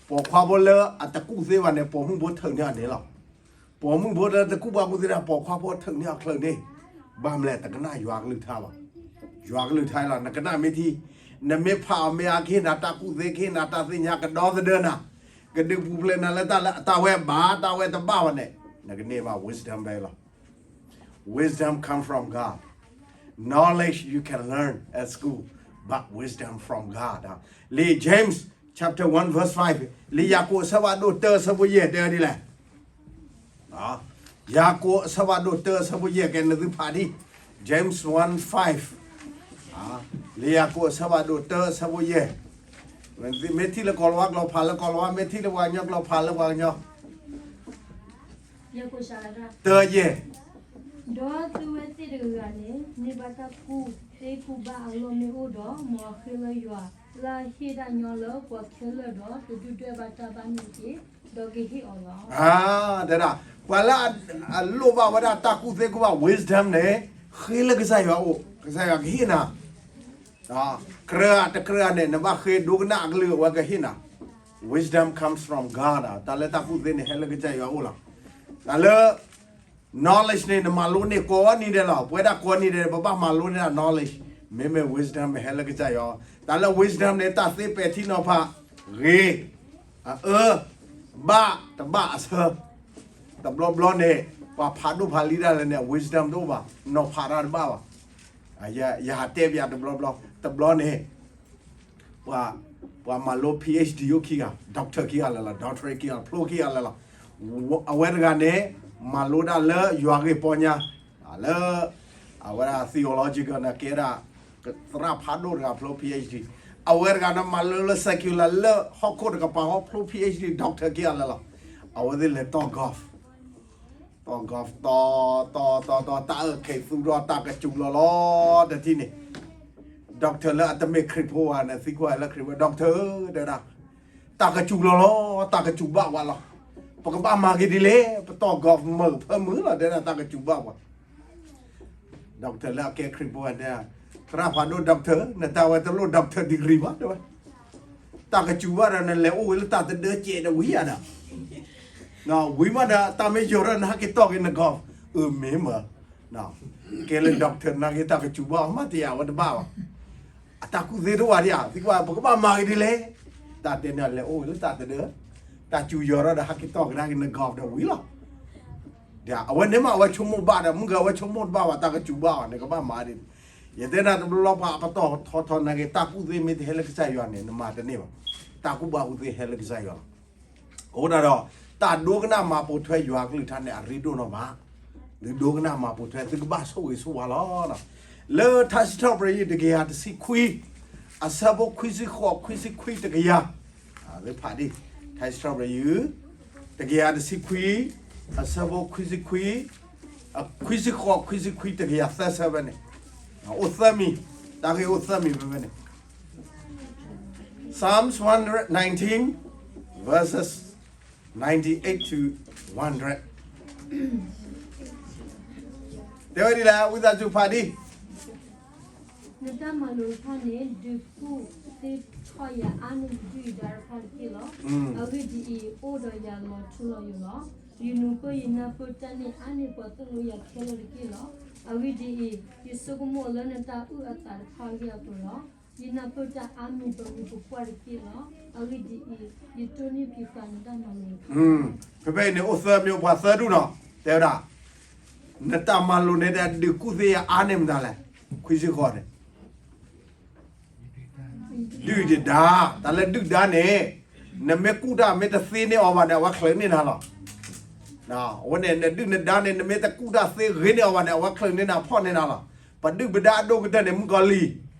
ပိာ်ခွါဖိလၢအတကူၣ်သ့ဘၣ်န့ၣ် ပိာ်မုၣ်ဖိထုးန့ၢ်အီၤန့ၣ်လီၤ. ပိာ်မုၣ်ဖိလၢတကူၣ်ဘၣ်ကူၣ်သ့ဒၣ် ပိာ်ခွါဖိထုးန့ၢ်အီၤချၢးန့ၢ်, ဘၣ်မလဲၣ် တကနၣ်ယွၤကလုၢ်ကထါဘၣ်. ယွၤကလုၢ်ကထါလီၤ နကနၣ်မ့ၢ်ထံ, နမ့ၢ်ဖးအီၤမ့ၢ်အါ ကဟ့ၣ်နၤတၢ်ကူၣ်သ့ ကဟ့ၣ်နၤတၢ်သ့ၣ်ညါ ကဒီသဒၢနၤ, ကဒုးပူၤဖျဲးနၤလၢတၢ်လၢအတၢ်ဝဲဘၣ် တၢ်ဝဲတဘၣ်ဘၣ်န့ၣ် နကန့ၢ်ဘၣ် wisdom ဖဲလီၤ. Wisdom come from God. Knowledge you can learn at school, but wisdom from God. လံာ် James chapter one verse five, လံာ်ယၤကိာ်အဆၢဖးဒိၣ်တၢအဆၢဖိယဲၢ်တဲဝဲဒ်လဲၣ်. ယၤကိာ်အဆၢဖးဒိၣ်တၢအဆၢဖိယဲၢ် ကဲနသုဖးဒ် James one five, လံာ်ယၤကိာ်အဆၢဖးဒိၣ်တၢအဆၢဖိယဲၢ်, မ့ၢ်ထံၣ်လၢကီၢ်လၤဝါကျိာ်ဖးလၢကီၢ်လၤဝါ, မ့ၢ်ထံၣ်လၢပှၤကညီကျိာ်ဖးလၢပှၤကညီ, တၢယဲၢ် ဒီးသုဝဲသ့ၣ်တဂၤဂၤန့ၣ် မ့ၢ်ဘၣ်တၢ်ကူၣ်သ့ကူၣ်ဘၣ်အလီၢ်မ့ၢ်အိၣ်ဒီး မ်အဃ့လၢယွၤလၢအဟ့ၣ်တၢ်ညီလၢပှၤခဲလၢာ်ဒီး တဒုၣ်ဒွဲၣ်ဘၣ်တၢ်ဘၣ်န့ၣ်တက့ၢ်, ဒီးကဟ့ၣ်အီၤလီၤ. တဲဒၣ် ပှၤလၢအလိၣ်ဘၣ်ဝဲဒၣ်တၢ်ကူၣ်သ့ကူၣ်ဘၣ် wisdom န့ၣ် ဃ့လၢကစၢ်ယွၤအအိၣ် ကစၢ်ယွၤကဟ့ၣ်နၤ, ကြၢးတကြၢးန့ၣ် နဘၣ်ဃ့ဒိကနၣ်အကလုၢ်အဝဲကဟ့ၣ်နၤ, wisdom comes from God, တၢ်လၢတၢ်ကူၣ်သ့န့ၣ် ဟဲလၢကစၢ်ယွၤအအိၣ်လီၤ. တၢ်လၢ knowledge န့ၣ် နမၤလိန့ၢ်ကိးနံၤဒဲးလီၤ. ပဝဲဒၣ်ကိးနံၤဒဲး ပဘၣ်မၤလိန့ၢ်ဒၣ် knowledge, မ့မ့ၢ် wisdom မ့ၢ်ဟဲလၢကစၢ်ယွၤ, တၢ်လၢ wisdom န့ၣ် တၢ်သ့ပဲာ်ထံနီၤဖး, ဂ့ၤ, အအၢ, ဘၣ်တဘၣ်အဆၢ, တဘျီဘျီန့ၣ် ပှၤဖးဒိၣ်ဖးလံတၢ်လဲၣ်န့ၣ် wisdom တအိၣ်ဘၣ်, နီၤဖးတၢ်တဘၣ်ဘၣ်. ယဟးတဲပၠးတဘျီဘျီ, တဘျီန့ၣ် ပှၤမၤလိ PhD အိၣ်ခံဂၤ, doctor ခံဂၤလၢာ်လီၤ, doctorate ခံဂၤ, ဖျိခံဂၤလၢာ်လီၤ. အဝဲတဂၤန့ၣ် မၤလိဒၣ်လၢယွၤဂ့ၢ်ပီညါ, လၢ အဝဲဒၣ် theological န့ၣ် ကဲဒၣ် သရၣ်ဖးဒိၣ်တဂၤဖျိ PhD, အဝဲတဂၤန့ၣ် မၤလိလၢ secular လၢဟီၣ်ခိၣ်တကပၤဃီဖျိ PhD, doctor ခံဂၤလၢာ်လီၤ. အဝဲသ့ၣ်လဲၤတီၢ် golf, တီၢ် golf တီၢ် တီၢ် တီၢ် တီၢ် တၢ်အၢၣ်ခံးသူဒီးတၢ်ကစူၤလီၤလီၤ တထံၣ်န့ၣ်, doctor လၢအတမ့ၢ်ခရံာ်ဖိဘၣ်န့ၣ် သံကွၢ်လၢခရံာ်ဖိ, doctor တဲဒၣ်, တၢ်ကစူၤလီၤလီၤ, တၢ်ကစူၤဘၣ်ဝဲလီၤ. ပကဘၣ်မၤက့ၤဒ်လဲၣ်, ပတီၢ် golf မုာ်ဖၢမုာ်လီၤ တဲဒၣ် တၢ်ကစူၤဘၣ်ဝဲ. doctor လၢအကဲခရံာ်ဖိတဲ, သရၣ်ဖးဒိၣ် doctor, နတၢ်ဝဲတလိၣ် doctor degree ဘၣ်တဲဝဲ. တၢ်ကစူၤဘၣ်ဒီး နလဲၤအိၣ်ဝဲလၢတၢ်တဒၢကဲးဒီးဝံၤဧါဒီး, ဝံၤမးဒီး တၢ်မ့ၢ်ယီၤထီၣ် နဟဲက့ၤတီၢ်က့ၤန golf, အၢ မ့ၢ်မး, ကဲလၢ doctor နာ်က့ၤ တၢ်ကစူၤဘၣ်မး တယာ်ဝဲတဘၣ်ဘၣ်. အတၢ်ကူၣ်သ့တအိၣ်ဘၣ်ဒံးဧါ, သံကွၢ် ပကဘၣ်မၤက့ၤဒ်လဲၣ်. တၢ်တဲန့ၣ် လဲၤအိၣ်ဝဲလၢတၢ်တဒၢ, တၢ်စူၤယီၤထီၣ်ဒီး ဟဲက့ၤတီၢ်ကဒါက့ၤန golf ဒီးဝံၤလီၤ. ဒီးအဝဲန့ၣ်မး အဝဲဆိကမိၣ်ဘၣ်ဒီး မုၢ်ဂၤဝဲဆိကမိၣ်တဘၣ်ဘၣ် တၢ်ကစူၤဘၣ်အီၤန့ၣ် ကဘၣ်မၤဒ်န့ၣ်. ယတဲနၤတဘျီလီၤ ပှၤပတီၢ်ထီထီနာ်က့ၤ တၢ်ကူၣ်သ့မ့ၢ်တဟဲလၢကစၢ်ယွၤန့ၣ် နမၤတန့ၢ်ဘၣ်. တၢ်ကူၣ်ဘၣ်ကူၣ်သ့ဟဲလၢကစၢ်ယွၤလီၤ. အဃိဒၣ်ဒီး တၢ်ဒိကနၣ်မၤပိာ်ထွဲယွၤကလုၢ်ကထါန့ၣ် အရ့ဒိၣ်နီၢ်မး, သုဒိကနၣ်မၤပိာ်ထွဲ သုကဘၣ်ဆိၣ်ဂ့ၤဆိၣ်ဝါလီၤ. လၢထါစံးထီၣ်ပတြၢၤ တကယၤတဆံခွံ, အဆၢဖိခွံဆံဃိး ခွံဆံခွံ တကယၤ, သုဖးဒ် ထါစံးထီၣ်ပတြၢၤ တကယၤတဆံခွံ, အဆၢဖိခွံဆံခွံ, ခွံဆံဃိး ခွံဆံခွံ တကယၤ သၢဆၢဖဲန့ၣ်, အိၣ်သၢမံၤ, တၢ်ဂ့ၢ်အိၣ်သၢမံၤဖဲဖဲန့ၣ်. Psalms one nineteen, verses ninety-eight to one hundred. တဲဝဲဒ်လဲၣ်, ဝံသးစူၤဖးဒ် နတၢ်မၤလိာ်တဖၣ်န့ၣ် ဒုးကူၣ်သ့ထီၣ်ယၤအါန့ၢ်ယဒုၣ်ယဒါတဖၣ်တက့ၢ်လီၤ. အဂ့ၢ်ဒ်အံၤ, အိၣ်ဒီးယၤလီၤထူလီၤယိာ်လီၤ. ယနၢ်ပၢၢ်ယနၢ်ပၢၢ်တၢ်န့ၣ် အါန့ၢ်ပှၤသိၣ်လိယၤခဲလၢာ်တက့ၢ်လီၤ. အဂ့ၢ်ဒ်အံၤ, ယဆိကမိၣ်လၢနတၢ်အုၣ်အသးတဖၣ်အဂ့ၢ်အကျိၤလီၤ. ယနၢ်ပၢၢ်တၢ်အါမံၤပမံၤပပှၢ်တက့ၢ်လီၤ. အဂ့ၢ်ဒ်အံၤ, ယတိၢ်န့ၢ်ဖံးဃာ်နတၢ်မၤလိာ်တဖၣ်. ဖဲဖဲအံၤန့ၣ် အိၣ်သၢမံၤ အိၣ်ပှၤသၢဒူၣ်နီၤ, တဲဝဲဒၣ် နတၢ်မၤလိာ်န့ၣ် တၢ်ဒုးကူၣ်သ့ယၤအါန့ၢ်မတၤလဲၣ်, ခွံဆံဃိးန့ၣ် ဒုၣ်ဒါ, တၢ်လၢဒုၣ်ဒါန့ၣ် နမ့ၢ်ကူၣ်တၢ်မ့ၢ်တသ့န့ၢ်အီၤဘၣ်န့ၣ် အဝဲချုးန့ၢ်နၤလီၤ. အဝဲန့ၣ် နဒုၣ်နဒါန့ၣ် နမ့ၢ်တကူၣ်တၢ်သ့ဂ့ၤန့ၢ်အီၤဘၣ်န့ၣ် အဝဲချုးန့ၢ်နၤဖီၣ်န့ၢ်နၤလီၤ. ပဒုၣ်ပဒါအဒိၣ်ကတၢၢ်န့ၣ် မုၣ်ကီၤလံၢ်,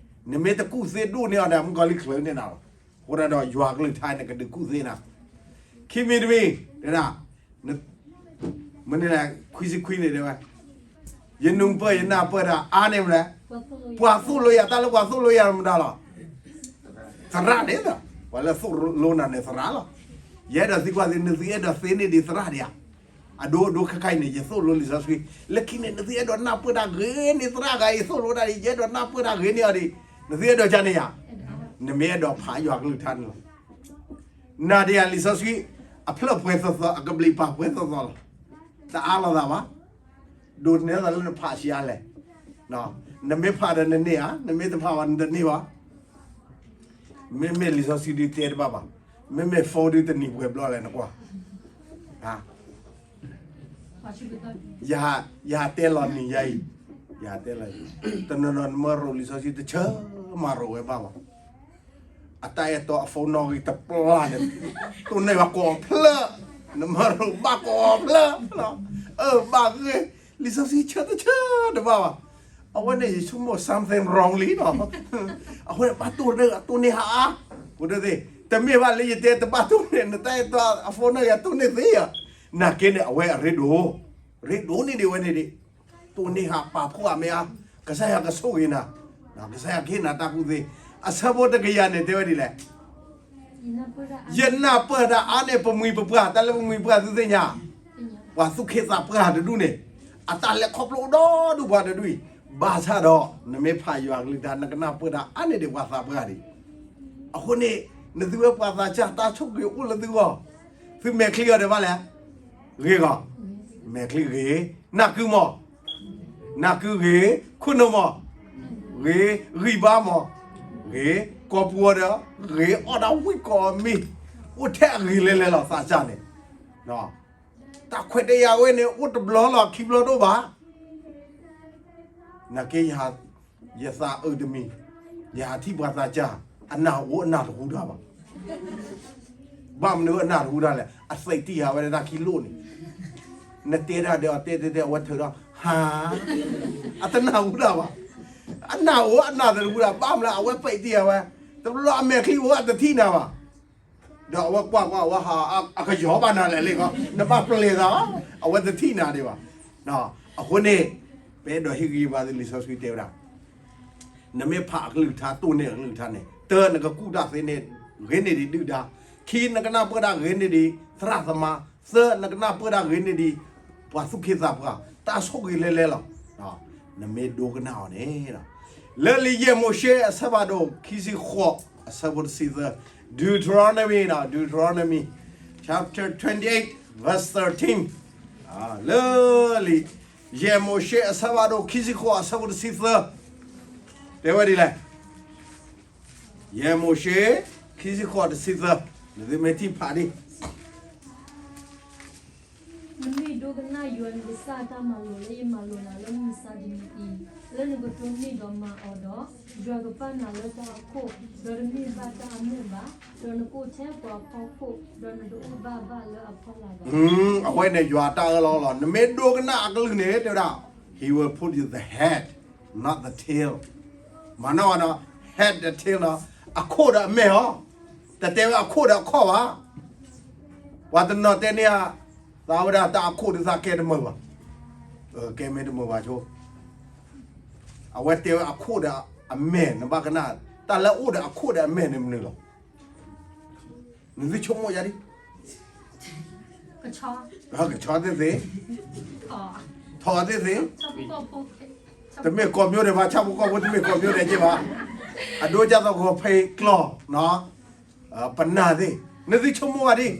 နမ့ၢ်တကူၣ်သ့ဒိၣ်န့ၢ်အီၤန့ၣ် မုၣ်ကီၤလံၢ်ချုးန့ၢ်နၤလီၤ. အဃိဒၣ်ဒီးယွၤကလုၢ်ကထါန့ၣ် ကဒုးကူၣ်သ့နၤ. ခံမံၤတမံၤ, တဲဒၣ် မ့ၢ်န့ၣ် ခွံဆံခွံန့ၣ်တဲဝဲ, ယနူၤပၢၢ်ယနၢ်ပၢၢ်တၢ်အါန့ၢ်မနုၤလဲၣ်, ပှၤသိၣ်လိယၤ, တၢ်လၢပှၤသိၣ်လိယၤမတၤလီၤ. သရၣ်န့ၣ်လီၤ. ပှၤလၢသိၣ်လိနၤန့ၣ်သရၣ်လီၤ. ယအဲၣ်ဒိးသံကွၢ်သု, နသုအဲၣ်ဒိးသ့န့ၢ်ဒံးသရၣ်ဒံးဧါ. အဒိဒိခဲခါအံၤန့ၣ် ယသိၣ်လိလံာ်စီဆှံ, လၢခံန့ၣ် နသုအဲၣ်ဒိးနၢ်ပၢၢ်တၢ်ဂ့ၤန့ၢ်သရၣ်ဂၤအံၤသိၣ်လိတၢ်ဒံး, ယအဲၣ်ဒိးနၢ်ပၢၢ်တၢ်ဂ့ၤန့ၢ်အီၤဒံး, နသုအဲၣ်ဒိးကန့ၣ်ဧါ. နမ့ၢ်အဲၣ်ဒိးဖးယွၤကလုၢ်ကထါန့ၣ်လီၤ. နၤဒံးဧါ လံာ်စီဆှံ အဖျၢၣ်ပှဲၤသီသီ အကဘျံးပၤပှဲၤသီသီလီၤ. တအါလိာ်သးဘၣ်. ဒိးန့ၢ်သးလၢနဖးဆံးအါလဲၣ်. နမ့ၢ်ဖးဒီးနန့ၢ်ဧါ, နမ့ၢ်တဖးဘၣ်နတန့ၢ်ဘၣ်. မ့မ့ၢ်လံာ်စီဆှံဒုးတဲတဘၣ်ဘၣ်. မ့မ့ၢ် phone ဒုးတနံၤပှဲၤဘျီလဲၣ်နကွၢ်. ယဟးတဲလီၤနံၤယါအံၤ, ယဟးတဲလီၤအံၤ, တနီၤနီၤနမၢရိၤလံာ်စီဆှံတဆၢ မၤရိၤဝဲဘၣ်ဘၣ်. အတၢ်အဲၣ်တီအ phone နီၣ်ဂံၢ်တပျၢ်န့ၣ်, တိၢ်န့ၢ်ဘၣ်ကိးဖျၢၣ်, နမၢရိၤဘၣ်ကိးဖျၢၣ်လီၤ. အၢ ဘၣ်ဂ့ၤ, လံာ်စီဆှံဆၢတဆၢတဘၣ်ဘၣ်. အဝဲန့ၣ်ယဆိကမိၣ် something wrong လံလီၤ. အဃိန့ၣ် ဘၣ်တိၢ်န့ၢ် တိၢ်န့ၢ်ဟးအါ, တမ့ၢ်ဘၣ်လၢယတဲတဘၣ်တိၢ်န့ၢ် နတၢ်အဲၣ်တီအ phone နီၣ်ဂံၢ်တိၢ်န့ၢ်သ့ဧါ. နာ်က့န့ၣ် အဝဲအရ့ဒိၣ်, ရ့ဒိၣ်န့ၢ်ဒံးဝဲန့ၣ်ဒံး. တိၢ်န့ၢ်ဟးပာ်ဖှိၣ်အမ့ၢ်အါ, ကစၢ်ယွၤကဆိၣ်ဂ့ၤနၤ, ကစၢ်ယွၤကဟ့ၣ်နၤတၢ်ကူၣ်သ့. အဆၢဖိတကယၤန့ၣ် တဲဝဲဒ်လဲၣ်. ယနၢ်ပၢၢ်တၢ်အါန့ၢ်ပမှံၤပပှၢ်, တၢ်လၢပမှံၤပပှၢ်သုသ့ၣ်ညါ, ပှၤသူၣ်က့သးပှၢ်တဒူၣ်န့ၣ်, အတၢ်လဲၤခီဖျိအိၣ်ဒီဒူၣ်ပှၤတဒူၣ်အံၤ, ဘၣ်ဆၣ်ဒီး နမ့ၢ်ဖးယွၤကလုၢ်ကထါ နကနၢ်ပၢၢ်တၢ်အါန့ၢ်ဒံးပှၤသးပှၢ်ဒံး. အဃိန့ၣ် နသုဝဲပှၤသးစၢ် တၢ်ဆိၣ်ဂ့ၤအိၣ်လၢသုဂီၢ်, သုမဲာ်ချံအီၤဒံးဘၣ်လဲၣ်, ဂ့ၤဂီၢ်, မဲာ်ချံဂ့ၤ, နၢ်ကုမီၤ, နၢ်ကုဂ့ၤ, ခိၣ်နူာ်မီၤ, ဂ့ၤ, ဂံၢ်ဘါမီၤ, ဂ့ၤ, ကိာ်ပူၤအီၤဒီး, ဂ့ၤ, အီၣ်ဒၣ်ဝံၣ်ကိးမံၤ, အိၣ်ထဲအဂ့ၤလဲၤလဲၤလီၤသးစၢ်န့ၣ်. တၢ်ခွဲးတၢ်ယာ်ဝဲန့ၣ် အိၣ်တဘျီလီၤ ခံဘျီတအိၣ်ဘၣ်. နာ်က့ ယသးအုးတမံၤ, ယဟးထံၣ်ပှၤသးစၢ်, အနၢ်အိၣ်အနၢ်တဟူတၢ်ဘၣ်. ဘၣ်မနုၤအနၢ်တဟူတၢ်လဲၣ်, အသံးတံၢ်ဃာ်ဝဲဒၣ်တၢ်ခံလိၣ်န့ၣ်, နတဲတၢ်ဒီးအတဲတဲတဲ အဝဲထုးဒီး ဟါ, အတနၢ်ဟူတၢ်ဘၣ်. အနၢ်အိၣ်အနၢ်တဟူတၢ်, ဘၣ်မနုၤအဝဲသံးတံၢ်ဃာ်ဝဲ, တဘျီအမဲာ်ချံအိၣ်အတထံၣ်နၤဘၣ်. ဒီးအဝဲကွၢ်ကွၢ် အဝဲဟးအကယီၤဘၣ်နၤလဲၣ်လံ, နဘၣ်ပျဲၤသး, အဝဲတထံၣ်နၤဒံးဘၣ်. အဃိန့ၣ် ပအဲၣ်ဒိးဟ့ၣ်ဂံၢ်ဘါသု လံာ်စီဆှံတဲဝဲဒၣ်, နမ့ၢ်ဖးအကလုၢ်ကထါ တိၢ်န့ၢ်အကလုၢ်ကထါန့ၣ်, တၢ နကကူၣ်တၢ်သ့န့ၢ်ဂ့ၤန့ၢ်ဒံးဒုၣ်ဒါ, ခံ နကနၢ်ပၢၢ်တၢ်ဂ့ၤန့ၢ်ဒံးသရၣ်သမါ, သၢ နကနၢ်ပၢၢ်တၢ်ဂ့ၤန့ၢ်ဒံး ပှၤသူၣ်က့သးပှၢ်, တၢ်ဆိၣ်ဂ့ၤလဲၤလဲၤလီၤ. နမ့ၢ်ဒိကနၣ်အီၤန့ၣ်, လၢလံာ်ယဲၢ်မိၤၡ့ အဆၢဖးဒိၣ်ခံဆံဃိး အဆၢဖိတဆံသၢ, Deuteronomy, Deuteronomy chapter twenty-eight verse thirteen, လၢလံာ် ယဲၢ်မိၤၡ့ အဆၢဖးဒိၣ်ခံဆံဃိး အဆၢဖိတဆံသၢ, တဲဝဲဒ်လဲၣ်. ယဲၢ်မိၤၡ့ ခံဆံဃိး တဆံသၢ, နသုမ့ၢ်ထံၣ်ဖးဒံး နမ့ၢ်ဒိကနၣ်ယွၤနကစၢ်အတၢ်မၤလိာ်လၢယမၤလိာ်နၤလၢမုၢ်မဆါတနံၤအံၤ, လၢနကတိၢ်နီၣ်ဒီးမၤအီၤဒီး, ယွၤကပာ်နၤလၢတၢ်အခိၣ်, ဒီးတမ့ၢ်ဘၣ်တၢ်အမဲၢ်ဘၣ်, ဒီးနကအိၣ်ထဲပှၤဖီခိၣ်, ဒီးနတအိၣ်ဘၣ်ဘၣ်လၢအဖီလာ်ဘၣ်. အဝဲန့ၣ်ယွၤတၢ်အၢၣ်လီၤလီၤ, နမ့ၢ်ဒိကနၣ်အကလုၢ်န့ၣ် တဲဝဲဒၣ်, He will put you the head, not the tail. မၤနီၣ်ဝဲနီၤ, head ဒီး tail နီၤ, အခိၣ်ဒီးအမဲာ်ဟီ, တတဲဝဲအခိၣ်ဒီးအခီၣ်ဘၣ်. ပှၤတနီၤတဲန့ၢ်ဧါ, သးဝဲဒၣ်တၢ်အခိၣ်ဒုးသးကဲတမုာ်ဘၣ်, ကဲမ့ၢ်တမုာ်ဘၣ်ဆိ, အဝဲတဲဝဲအခိၣ်ဒီးအမဲာ် နဘၣ်ကနၣ်, တၢ်လၢအိၣ်ဒီးအခိၣ်ဒီးအမဲာ်န့ၣ်မနုၤလီၤ. နသုဆိကမိၣ်ယါဒံး, ကဆီသ့ၣ်သ့ၣ်, ထီသ့ၣ်သ့ၣ်, တမ့ၢ်ကီၢ်မျိးဒဲးဘၣ်, ဆၣ်ဖိကီၢ်ဖိတမ့ၢ်ကီၢ်မျိးဒဲးက့ဘၣ်, အဒိကၢ်သီၣ်ဂီၤဖံးကျီၢ်, ပနၢ်သ့ၣ်, နသုဆိကမိၣ်ဂၤဒံး,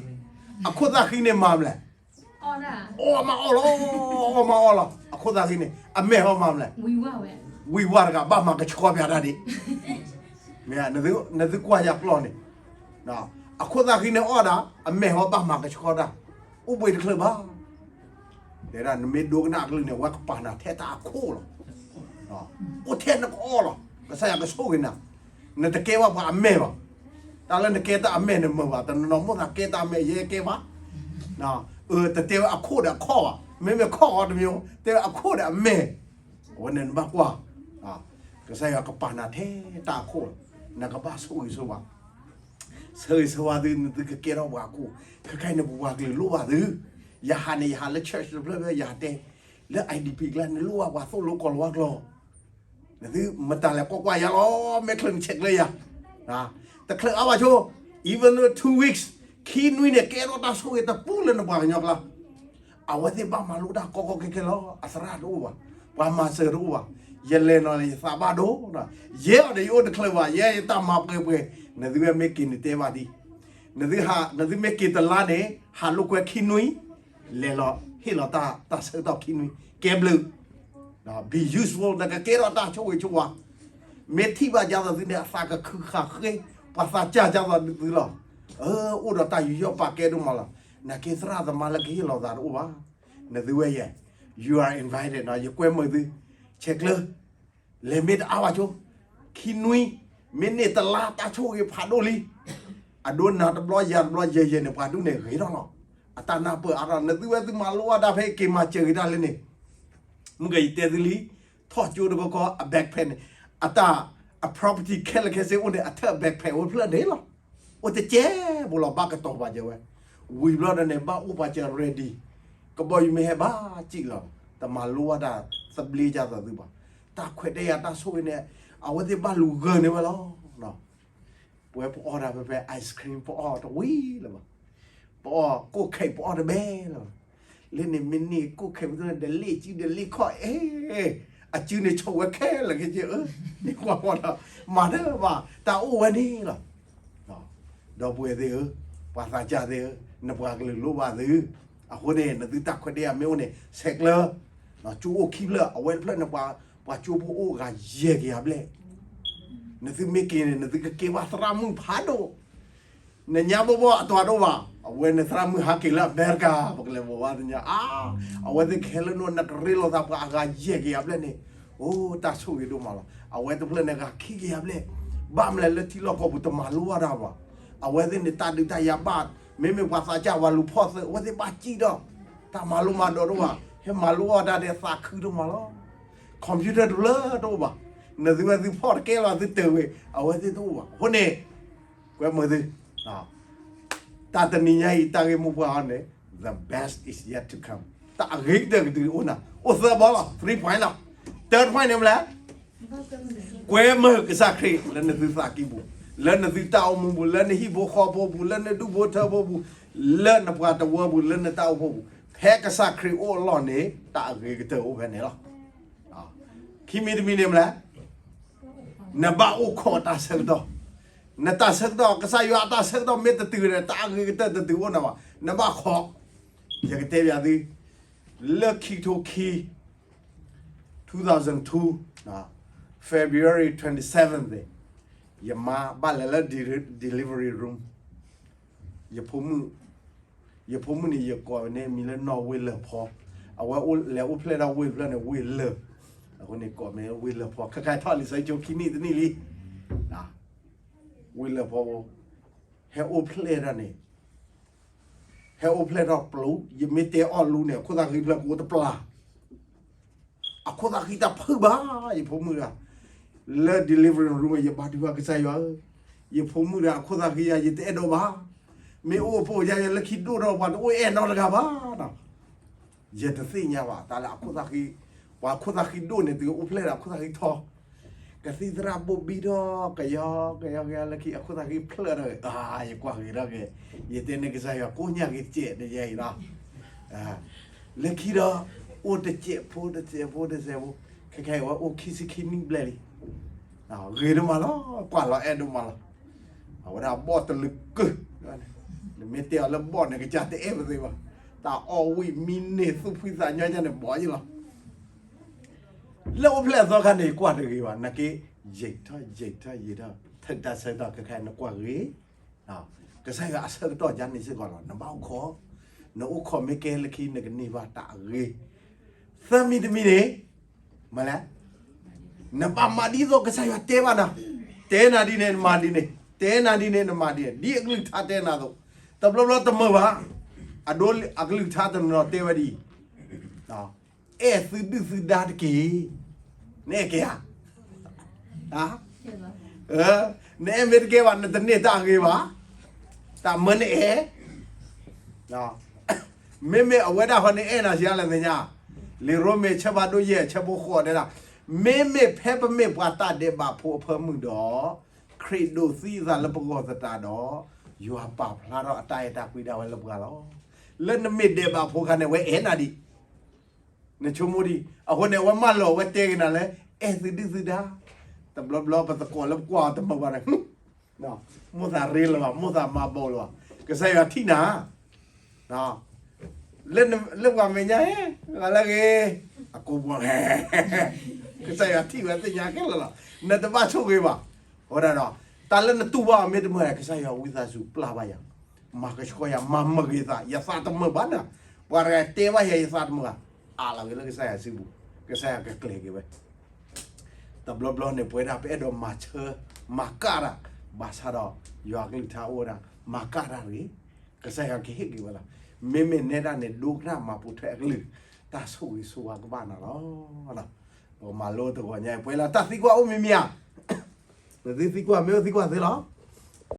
အခိၣ်သၣ်ဃံန့ၣ်မၤမလဲၣ်, အီၣ်မၤအီၣ်လီၤ, အီၣ်မၤအီၣ်လီၤ, အခိၣ်သၣ်ဃံန့ၣ် အမဲာ်ဟီမၤမလဲၣ်, ဝံၤဝါတဂၤ ဘၣ်မၤကဆှီပၠးတၢ်ဒံး, မ့ၢ်နသုကွၢ်ယၤကျီၢ်န့ၣ်, အခိၣ်သၣ်ဃံန့ၣ်အီၣ်ဒၣ် အမဲာ်ဟီဘၣ်မၤကဆှီတၢ်, အိၣ်ဘှံးတချုးဘၣ်. တဲဒၣ်နမ့ၢ်ဒိကနၣ်အကလုၢ်န့ၣ် အဝဲကပာ်နၤထဲတၢ်အခိၣ်လီၤ. အိၣ်ထဲနကအီၣ်လီၤ. ကစၢ်ယွၤကဆိၣ်ဂ့ၤနၤ, နတကဲဘၣ်ပှၤအမဲာ်ဘၣ်. တၢ်လၢနကဲတၢ်အမဲာ်န့ၣ်မုာ်ဘၣ်, တနီၤနီၤမိၣ်သးကဲတၢ်အမဲာ် ယဲကဲဘၣ်. တတဲဝဲအခိၣ်ဒီးအခီၣ်ဘၣ်, မ့မ့ၢ်ခီၣ်ဃီတမံၤ, တဲဝဲအခိၣ်ဒီးအမဲာ်, အဝဲန့ၣ်နဘၣ်ကွၢ်. ကစၢ်ယွၤကပာ်နၤထဲတၢ်အခိၣ်လီၤ. နကဘၣ်ဆိၣ်ဂ့ၤဆိၣ်ဝါ ဆၢဂ့ၤဆၢဝါသု, နသုကကဲထီၣ်ပှၤအခိၣ်, ခဲခါအံၤန့ၣ် ပပှၤကလုာ်လိၣ်ဘၣ်သု. ယဟးန့ၣ် ယဟးလၢ church တဖျၢၣ်ဖဲ ယဟးတဲ, လၢ I D P ကျါန့ၣ် လိၣ်ဘၣ်ပှၤသိၣ်လိကီၢ်လိဝါကျိာ်. နသုမတၤလဲၣ် ကွၢ်ကွၢ်ယၤလီၤ, မ့ၢ်ချၢနဆဲးကျၢယၤ, တချၢအါဘၣ်ဆိ, even though two weeks, ခံနွံန့ၣ် ကဲထီၣ်တၢ်ဆိၣ်ဂ့ၤတပူၤလၢနပှၤကညီကျါ အဝဲသ့ၣ်ဘၣ်မၤလိတၢ်ကီကီခဲခဲလီၤ. အသရၣ်တအိၣ်ဘၣ်, ပှၤမၤစၢၤတအိၣ်ဘၣ်. ယလဲၤနီၤလၢ ယသးဘၣ်ဒိ, ယဲအီၤဒီးယအိၣ်တချၢဘၣ်, ယဲယတၢ်မၤပှဲၤပှဲၤ, နသုဝဲမ့ၢ်က့ၤန့ၣ်တဲဘၣ်ဒံး, နသုမ့ၢ်က့ၤတလါန့ၣ် ဟးလိာ်ကွဲခံနွံ, လဲၤလီၤဟ့ၣ်လီၤတၢ်ဆၢကတီၢ်ခံနွံ, ကဲဘျုး be useful, နကကဲထီၣ်တၢ်ဆိၣ်ဂ့ၤဆိၣ်ဝါ. မ့ၢ်ထံၣ်ဘၣ်ဒ်သိးသုန့ၣ် အသးကခုၣ်ဃာ်ဃ့, ပှၤသးစၢ်ဒ်သိးသုလီၤ. အိၣ်ဒီးတၢ်ယူးယီၣ်ပာ်ကဲဒိၣ်မးလီၤ. နာ်က့သရၣ်သမါလၢကဟ့ၣ်လီၤသးတအိၣ်ဘၣ်. နသုဝဲယဲ, you are invited, ယကွဲမုာ်သု, ဆဲးကျၢ, လဲၤမ့ၢ်တအါဘၣ်ဆိ, ခံနွံ, မ့ၢ်န့ၢ်တလါတၢ်ဆိၣ်ဂ့ၤဖးဒိၣ်လံ. အဒိနၤတဘျီယၤတဘျီ ယဲယဲန့ၣ် ပှၤဒူၣ်န့ၣ်ဂ့ၤထီၣ်လီၤ. အတၢ်နၢ်ပၢၢ်အါထီၣ်, နသုဝဲသုမၤလိအီၣ်တၢ်ဖဲက့ၤမၤစၢၤက့ၤတၢ်လၢန့ၣ်, မုၢ်ကယတဲသုလံ, ထီၣ်ကၠိတခီခီ အ backpack န့ၣ်, အတၢ် အ property ခဲလၢာ်ခဲဆ့အိၣ်န့ၣ် အထၢၣ် backpack အိၣ်တဖျၢၣ်န့ၣ်လီၤ. အိၣ်တကဲဘိလီၤ ဘၣ်ကတီၤပာ်စၢၤဝဲ, ဝံၤဘျီဒီးန့ၣ် ဘၣ်အိၣ်ပာ်စၢၤ ready, ကဘီယူၤမ့ၢ်ဟဲဘၣ်စံၣ်လီၤ, တမၤလိအီၣ်တၢ်သဘျ့ဒ်သိးသုဘၣ်. တၢ်ခွဲးတၢ်ယာ်တၢ်ဆိၣ်ဂ့ၤန့ၣ် အဝဲသ့ၣ်ဘၣ်လူၤဂၢၢ်န့ၢ်ဝဲလီၤ. ပဝဲပအီၣ်တၢ်ဖဲဖဲ ice cream ပအီၣ်တဝံၤလၢၤဘၣ်, ပအီၣ်ကိၣ်ခ့ၣ်ပအီၣ်တဘဲလၢၤဘၣ်. လၢန့ၣ်မ့ၢ်န့ၢ်ကိၣ်ခ့ၣ်ပသ့ၣ်န့ၣ် ဒလ့ၣ်စုဒလ့ၣ်ခီၣ်အ့, အစုန့ၣ်ဆိးဝဲခဲလၢာ်ခဲဆ့ဧၢ, န့ၢ်ကွၢ်ဝဲဒီး မၤတၢ်ဘၣ် တၢ်အိၣ်ဝဲန့ၣ်လီၤ. ဒီပုၢ်ဝဲၢ်သ့ၣ်ဧၢ, ပှၤသးစၢ်သ့ၣ်ဧၢ, နပှၤကလုာ်လိၣ်ဘၣ်သု, အဃိန့ၣ် နသုတၢ်ခွဲးတၢ်ယာ်မ့ၢ်အိၣ်န့ၣ် ဆဲးကျၢ, ကၠိအိၣ်ခံဖျၢၣ် အဝဲတဖျၢၣ်န့ၣ် ပှၤကၠိဖိအိၣ်ဂၤယဲၢ်ကယၤဘျဲၣ်, နသုမ့ၢ်က့ၤန့ၣ် နသုကကဲဘၣ်သရၣ်မုၣ်ဖးဒိၣ် နညါဘီဘီအတီၤတအိၣ်ဘၣ်, အဝဲန့ၣ်သရၣ်မုၣ်ဟးက့ၤလၢအမဲရကၤ ပကလဲၤဘိးဘၣ်သ့ၣ်ညါ, အါ, အဝဲသ့ၣ်ကဟဲလၢနအိၣ် နကရ့လိာ်သးပှၤအဂၤယဲၢ်ကယၤဘျဲၣ်န့ၣ်, အိၣ်တၢ်ဆိၣ်ဂ့ၤဒိၣ်မးလီၤ. အဝဲတဖျၢၣ်န့ၣ်ဂၤခံကယၤဘျဲၣ်, ဘၣ်မလဲၣ်လၢထံလီၢ်ကီၢ်ပူၤတမၤလိအီၣ်တၢ်ဘၣ်, အဝဲသ့ၣ်န့ၣ်တၢ်ဒုးတၢ်ယၤဘၣ်, မ့မ့ၢ်ပှၤသးစၢ်ပှၤလူၤဖီၣ်သုး အဝဲသ့ၣ်ဘၣ်စံၣ်ဒီး, တၢ်မၤလိမၤဒိးတအိၣ်ဘၣ်, ဟဲမၤလိအီၣ်တၢ်ဒီးသးခုဒိၣ်မးလီၤ. computer တဖျၢၣ်တအိၣ်ဘၣ်, နသုဝဲသုဖီၣ်တကဲလီၤသုတၢာ်ဝဲ, အဝဲသ့ၣ်တအိၣ်ဘၣ်. အဃိန့ၣ် ကွဲမုာ်သု, တၢ်တနံၤညါအံၤ တၢ်ဂ့ၢ်မိၢ်ပှၢ်အီၤန့ၣ် the best is yet to come, တၢ်အဂ့ၤကတၢၢ်ကတုၤအိၣ်နၤ, အိၣ်သၢဘီလီၤ, three point လီၤ. third point န့ၣ်မ့ၢ်လဲၣ်, ကွဲမုာ်ကစၢ်ခရံာ်လၢနသုသးကံၢ်ပူၤ, လၢနသုတၢ်အိၣ်မူပူၤ, လၢနဟံၣ်ဖိဃီဖိပူၤ, လၢနဒူၣ်ဖိထၢဖိပူၤ, လၢနပှၤတဝၢပူၤ, လၢနတၢ်အိၣ်ဖှိၣ်ပူၤ, ဖဲကစၢ်ခရံာ်အိၣ်အလီၢ်န့ၣ် တၢ်အဂ့ၤကတၢၢ်အိၣ်ဖဲန့ၣ်လီၤ. ခံမံၤတမံၤန့ၣ်မ့ၢ်လဲၣ်, နဘၣ်အိၣ်ခိးတၢ်ဆၢကတီၢ်, နတၢ်ဆၢကတီၢ် ကစၢ်ယွၤအတၢ်ဆၢကတီၢ်မ့ၢ်တတုၤဒီး တၢ်အဂ့ၤကတၢၢ်တတုၤအိၣ်နၤဘၣ်, နဘၣ်ခိး, ယကတဲဘၣ်သု, လၢခံကထိခံ two thousand two, February twenty-seventh, ယမါဘၣ်လဲၤလၢ delivery room, ယဖိမုၣ်, ယဖိမုၣ်န့ၣ် ယကိးန့ၢ်မံၤလၢနီၢ်ဝ့ၢ်လၢၢ်ဖီ, အဝဲလဲၤအိၣ်ဖျဲၣ်ထီၣ်ဝ့ၢ်တဖျၢၣ်န့ၣ် ဝ့ၢ်လၢၢ်, အဃိန့ၣ်ကိးမံၤဝ့ၢ်လၢၢ်ဖီ, ခဲခါထီၣ်လံာ်စီဆှံကၠိခံနံၣ်တနံၣ်လံ, ဝ့ၢ်လၢၢ်ဖီ, ဟဲအိၣ်ဖျဲၣ်ထီၣ်န့ၣ် ဟဲအိၣ်ဖျဲၣ်ထီၣ်ပျူၤ, ယမ့ၢ်တဲအီၣ်လူန့ၣ် အခိၣ်သးဃံဖျၢၣ်ကအိၣ်တပျၢ်, အခိၣ်သးဃံတၢ်ဖုၣ်ဘၣ်, ယဖိမုၣ်တဂၤ, လၢ delivery room ယဘါထုကဖၣ်ကစၢ်ယွၤဧၢ, ယဖိမုၣ်တဂၤ အခိၣ်သးဃံယၤ ယတအဲၣ်ဒိးဘၣ်, မ့ၢ်အိၣ်ဖှိၣ်ယၤ ယလၢခံဒိၣ်ထီၣ် ပှၤတအိၣ်အဲၣ်နီတဂၤဘၣ်နီၤ ယတသ့ၣ်ညါဘၣ် တၢ်လၢအခိၣ်သးဃံ, ပှၤခိၣ်သးဃံဒိၣ်န့ၣ် တုၤအိၣ်ဖျဲၣ်ဒီးအခိၣ်သးဃံထီ, ကသံၣ်သရၣ်ဘိၣ်ဘံထီၣ် ကယီကယီကယီ လၢခံအခိၣ်သးဃံဖျၢၣ်ထီၣ်ဂ့ၤ, ယကွၢ်ဂ့ၤထီၣ်ဂ့ၤ, ယတဲန့ၣ်ကစၢ်ယွၤ ကိးညၣ်ဂ့ၤတကဲးတယဲအံၤလီၤ, လၢခံဒီး အိၣ်တစဲးဖိတစဲးဖိတစဲးဖိ, ခဲခဲအံၤဝဲအိၣ်ခံဆံခံနံၣ်ဘျဲၣ်လံ ဂ့ၤဒိၣ်မးလီၤ, ကွၢ်လီၤအဲၣ်ဒိၣ်မးလီၤ, အဝဲဒၣ်ဘီၣ်တလုာ်ကုၢ်, နမ့ၢ်တဲအီၤလၢဘီၣ်န့ၣ် ကစၢ်တအဲၣ်ပသ့ဘၣ်, တၢ်အီၣ်ဝံၣ်မံန့ၢ်သူၣ်ဖှံသးညီညါန့ၣ် ဘီၣ်ယလီၤ, လၢအိၣ်ဖျဲၣ်အသီခါန့ၣ် ကွၢ်တဂ့ၤဘၣ်, နာ်က့ ယံာ်ထီၣ်ယံာ်ထီၣ်ယံာ်ထီၣ်, ထုးတၢ်ဆၢကတီၢ်ခဲခါနကွၢ်ဂ့ၤ ကစၢ်ယွၤအဆၢကတီၢ်ယါန့ၣ်စ့ၢ်ကီးလီၤ, နဘၣ်အိၣ်ခိး, နအိၣ်ခိးမ့ၢ်ကဲလၢခံ နကန့ၢ်ဘၣ်တၢ်အဂ့ၤ. သၢမံၤတမံၤန့ၣ်, မ့ၢ်လဲၣ်, နဘၣ်မၤဒ်သိးကစၢ်ယွၤတဲဘၣ်နၤ, တဲနၤဒ်န့ၣ် နမၤဒ်န့ၣ်, တဲနၤဒ်န့ၣ် နမၤဒ်န့ၣ်, ဒ်အကလုၢ်ကထါတဲနၤအသိး, တဘျီဘျီတမုာ်ဘၣ်, အဒိအကလုၢ်ကထါတနီၤတဲဝဲဒ်အံၤ, အဲၣ်သုဒုၣ်သုဒါတက့ၢ်. နအဲၣ်ကဲဧါ. နအဲၣ်မ့ၢ်တကဲဘၣ် နတန့ၢ်တၢ်အဂ့ၤဘၣ်. တၢ်မၢနအဲၣ် မ့မ့ၢ်အဝဲဒၣ်ဃီန့ၣ် အဲၣ်နၤစံးလဲၣ်သ့ၣ်ညါ, လံာ်ရိမ့ၤဆၢဖးဒိၣ်ယဲၢ် ဆၢဖိဃိးတဲဒၣ်, မ့မ့ၢ်ဖဲပမ့ၢ်ပှၤတၢ်ဒဲးဘးဖိအဖၢမုၢ်ဒီး, ခရံာ်ဒိးသံအသးလၢပဂီၢ်သတးဒီး, ယွၤပာ်ဖျါထီၣ်အတၢ်အဲၣ်တၢ်ကွံဒၣ်ဝဲလၢပှၤလီၤ. လၢနမ့ၢ်ဒဲးဘးဖိအခါန့ၣ် အဝဲအဲၣ်နၤဒံး နဆိကမိၣ်ဒံး, အဃိန့ၣ် အဝဲမၢလီၤ အဝဲတဲက့ၤနၤလၢ အဲၣ်သုဒုၣ်သုဒါ, တဘျီဘျီပသကိးလၢပကွၢ်အီၤတမုာ်ဘၣ်န့ၣ်, မိၣ်သးရ့လၢၤဘၣ်, မိၣ်သးမၤဘီလၢၤဘၣ်, ကစၢ်ယွၤထံၣ်နၤ, လၢပှၤမဲာ်ညါ, ဂၤလၢဂ့ၤ, အကိာ်ပှၤ, ကစၢ်ယွၤထံၣ်ဝဲသ့ၣ်ညါခဲလၢာ်လီၤ, နတဘၣ်ဆိၣ်ဂ့ၤဘၣ်, အဃိဒၣ်ဒီး, တၢ်လၢနတူၢ်ဘၣ်အီၤမ့ၢ်တမုာ်န့ၣ် ကစၢ်ယွၤဝံသးစူၤပျၢ်ဘၣ်ယၤ, မၤကဆှီယၤ မၤမုာ်ဂ့ၤသး ယသးတမုာ်ဘၣ်နၤ, ပှၤတဂၤတဲဘၣ်ယၤ ယသးတမုာ်ဘၣ်, အးလီၤဂ့ၤလၢကစၢ်ယွၤစုပူၤ, ကစၢ်ယွၤကကျဲၤက့ၤဝဲ တဘျီဘျီန့ၣ် ပဝဲဒၣ်ပအဲၣ်ဒိးမၤဆၢ, မၤကၣ်တၢ်, ဘၣ်ဆၣ်ဒီး, ယွၤကလုၢ်ကထါအိၣ်ဝဲဒၣ်, မၤကၣ်တၢ်တဂ့ၤ, ကစၢ်ယွၤကဟ့ၣ်က့ၤဝဲလီၤ, မ့မ့ၢ်နဲဒၣ်န့ၣ် ဒိကနၣ်မၤပိာ်ထွဲအကလုၢ်, တၢ်ဆိၣ်ဂ့ၤဆိၣ်ဝါကဘၣ်နၤလီၤ. ပမၤလိတဂီၤညါအံၤ ပှဲၤလီၤတၢ်သံကွၢ်အိၣ်မံၤမံၤဧါ, နသုသံကွၢ်မ့ၢ်အိၣ်သံကွၢ်သ့လီၤ.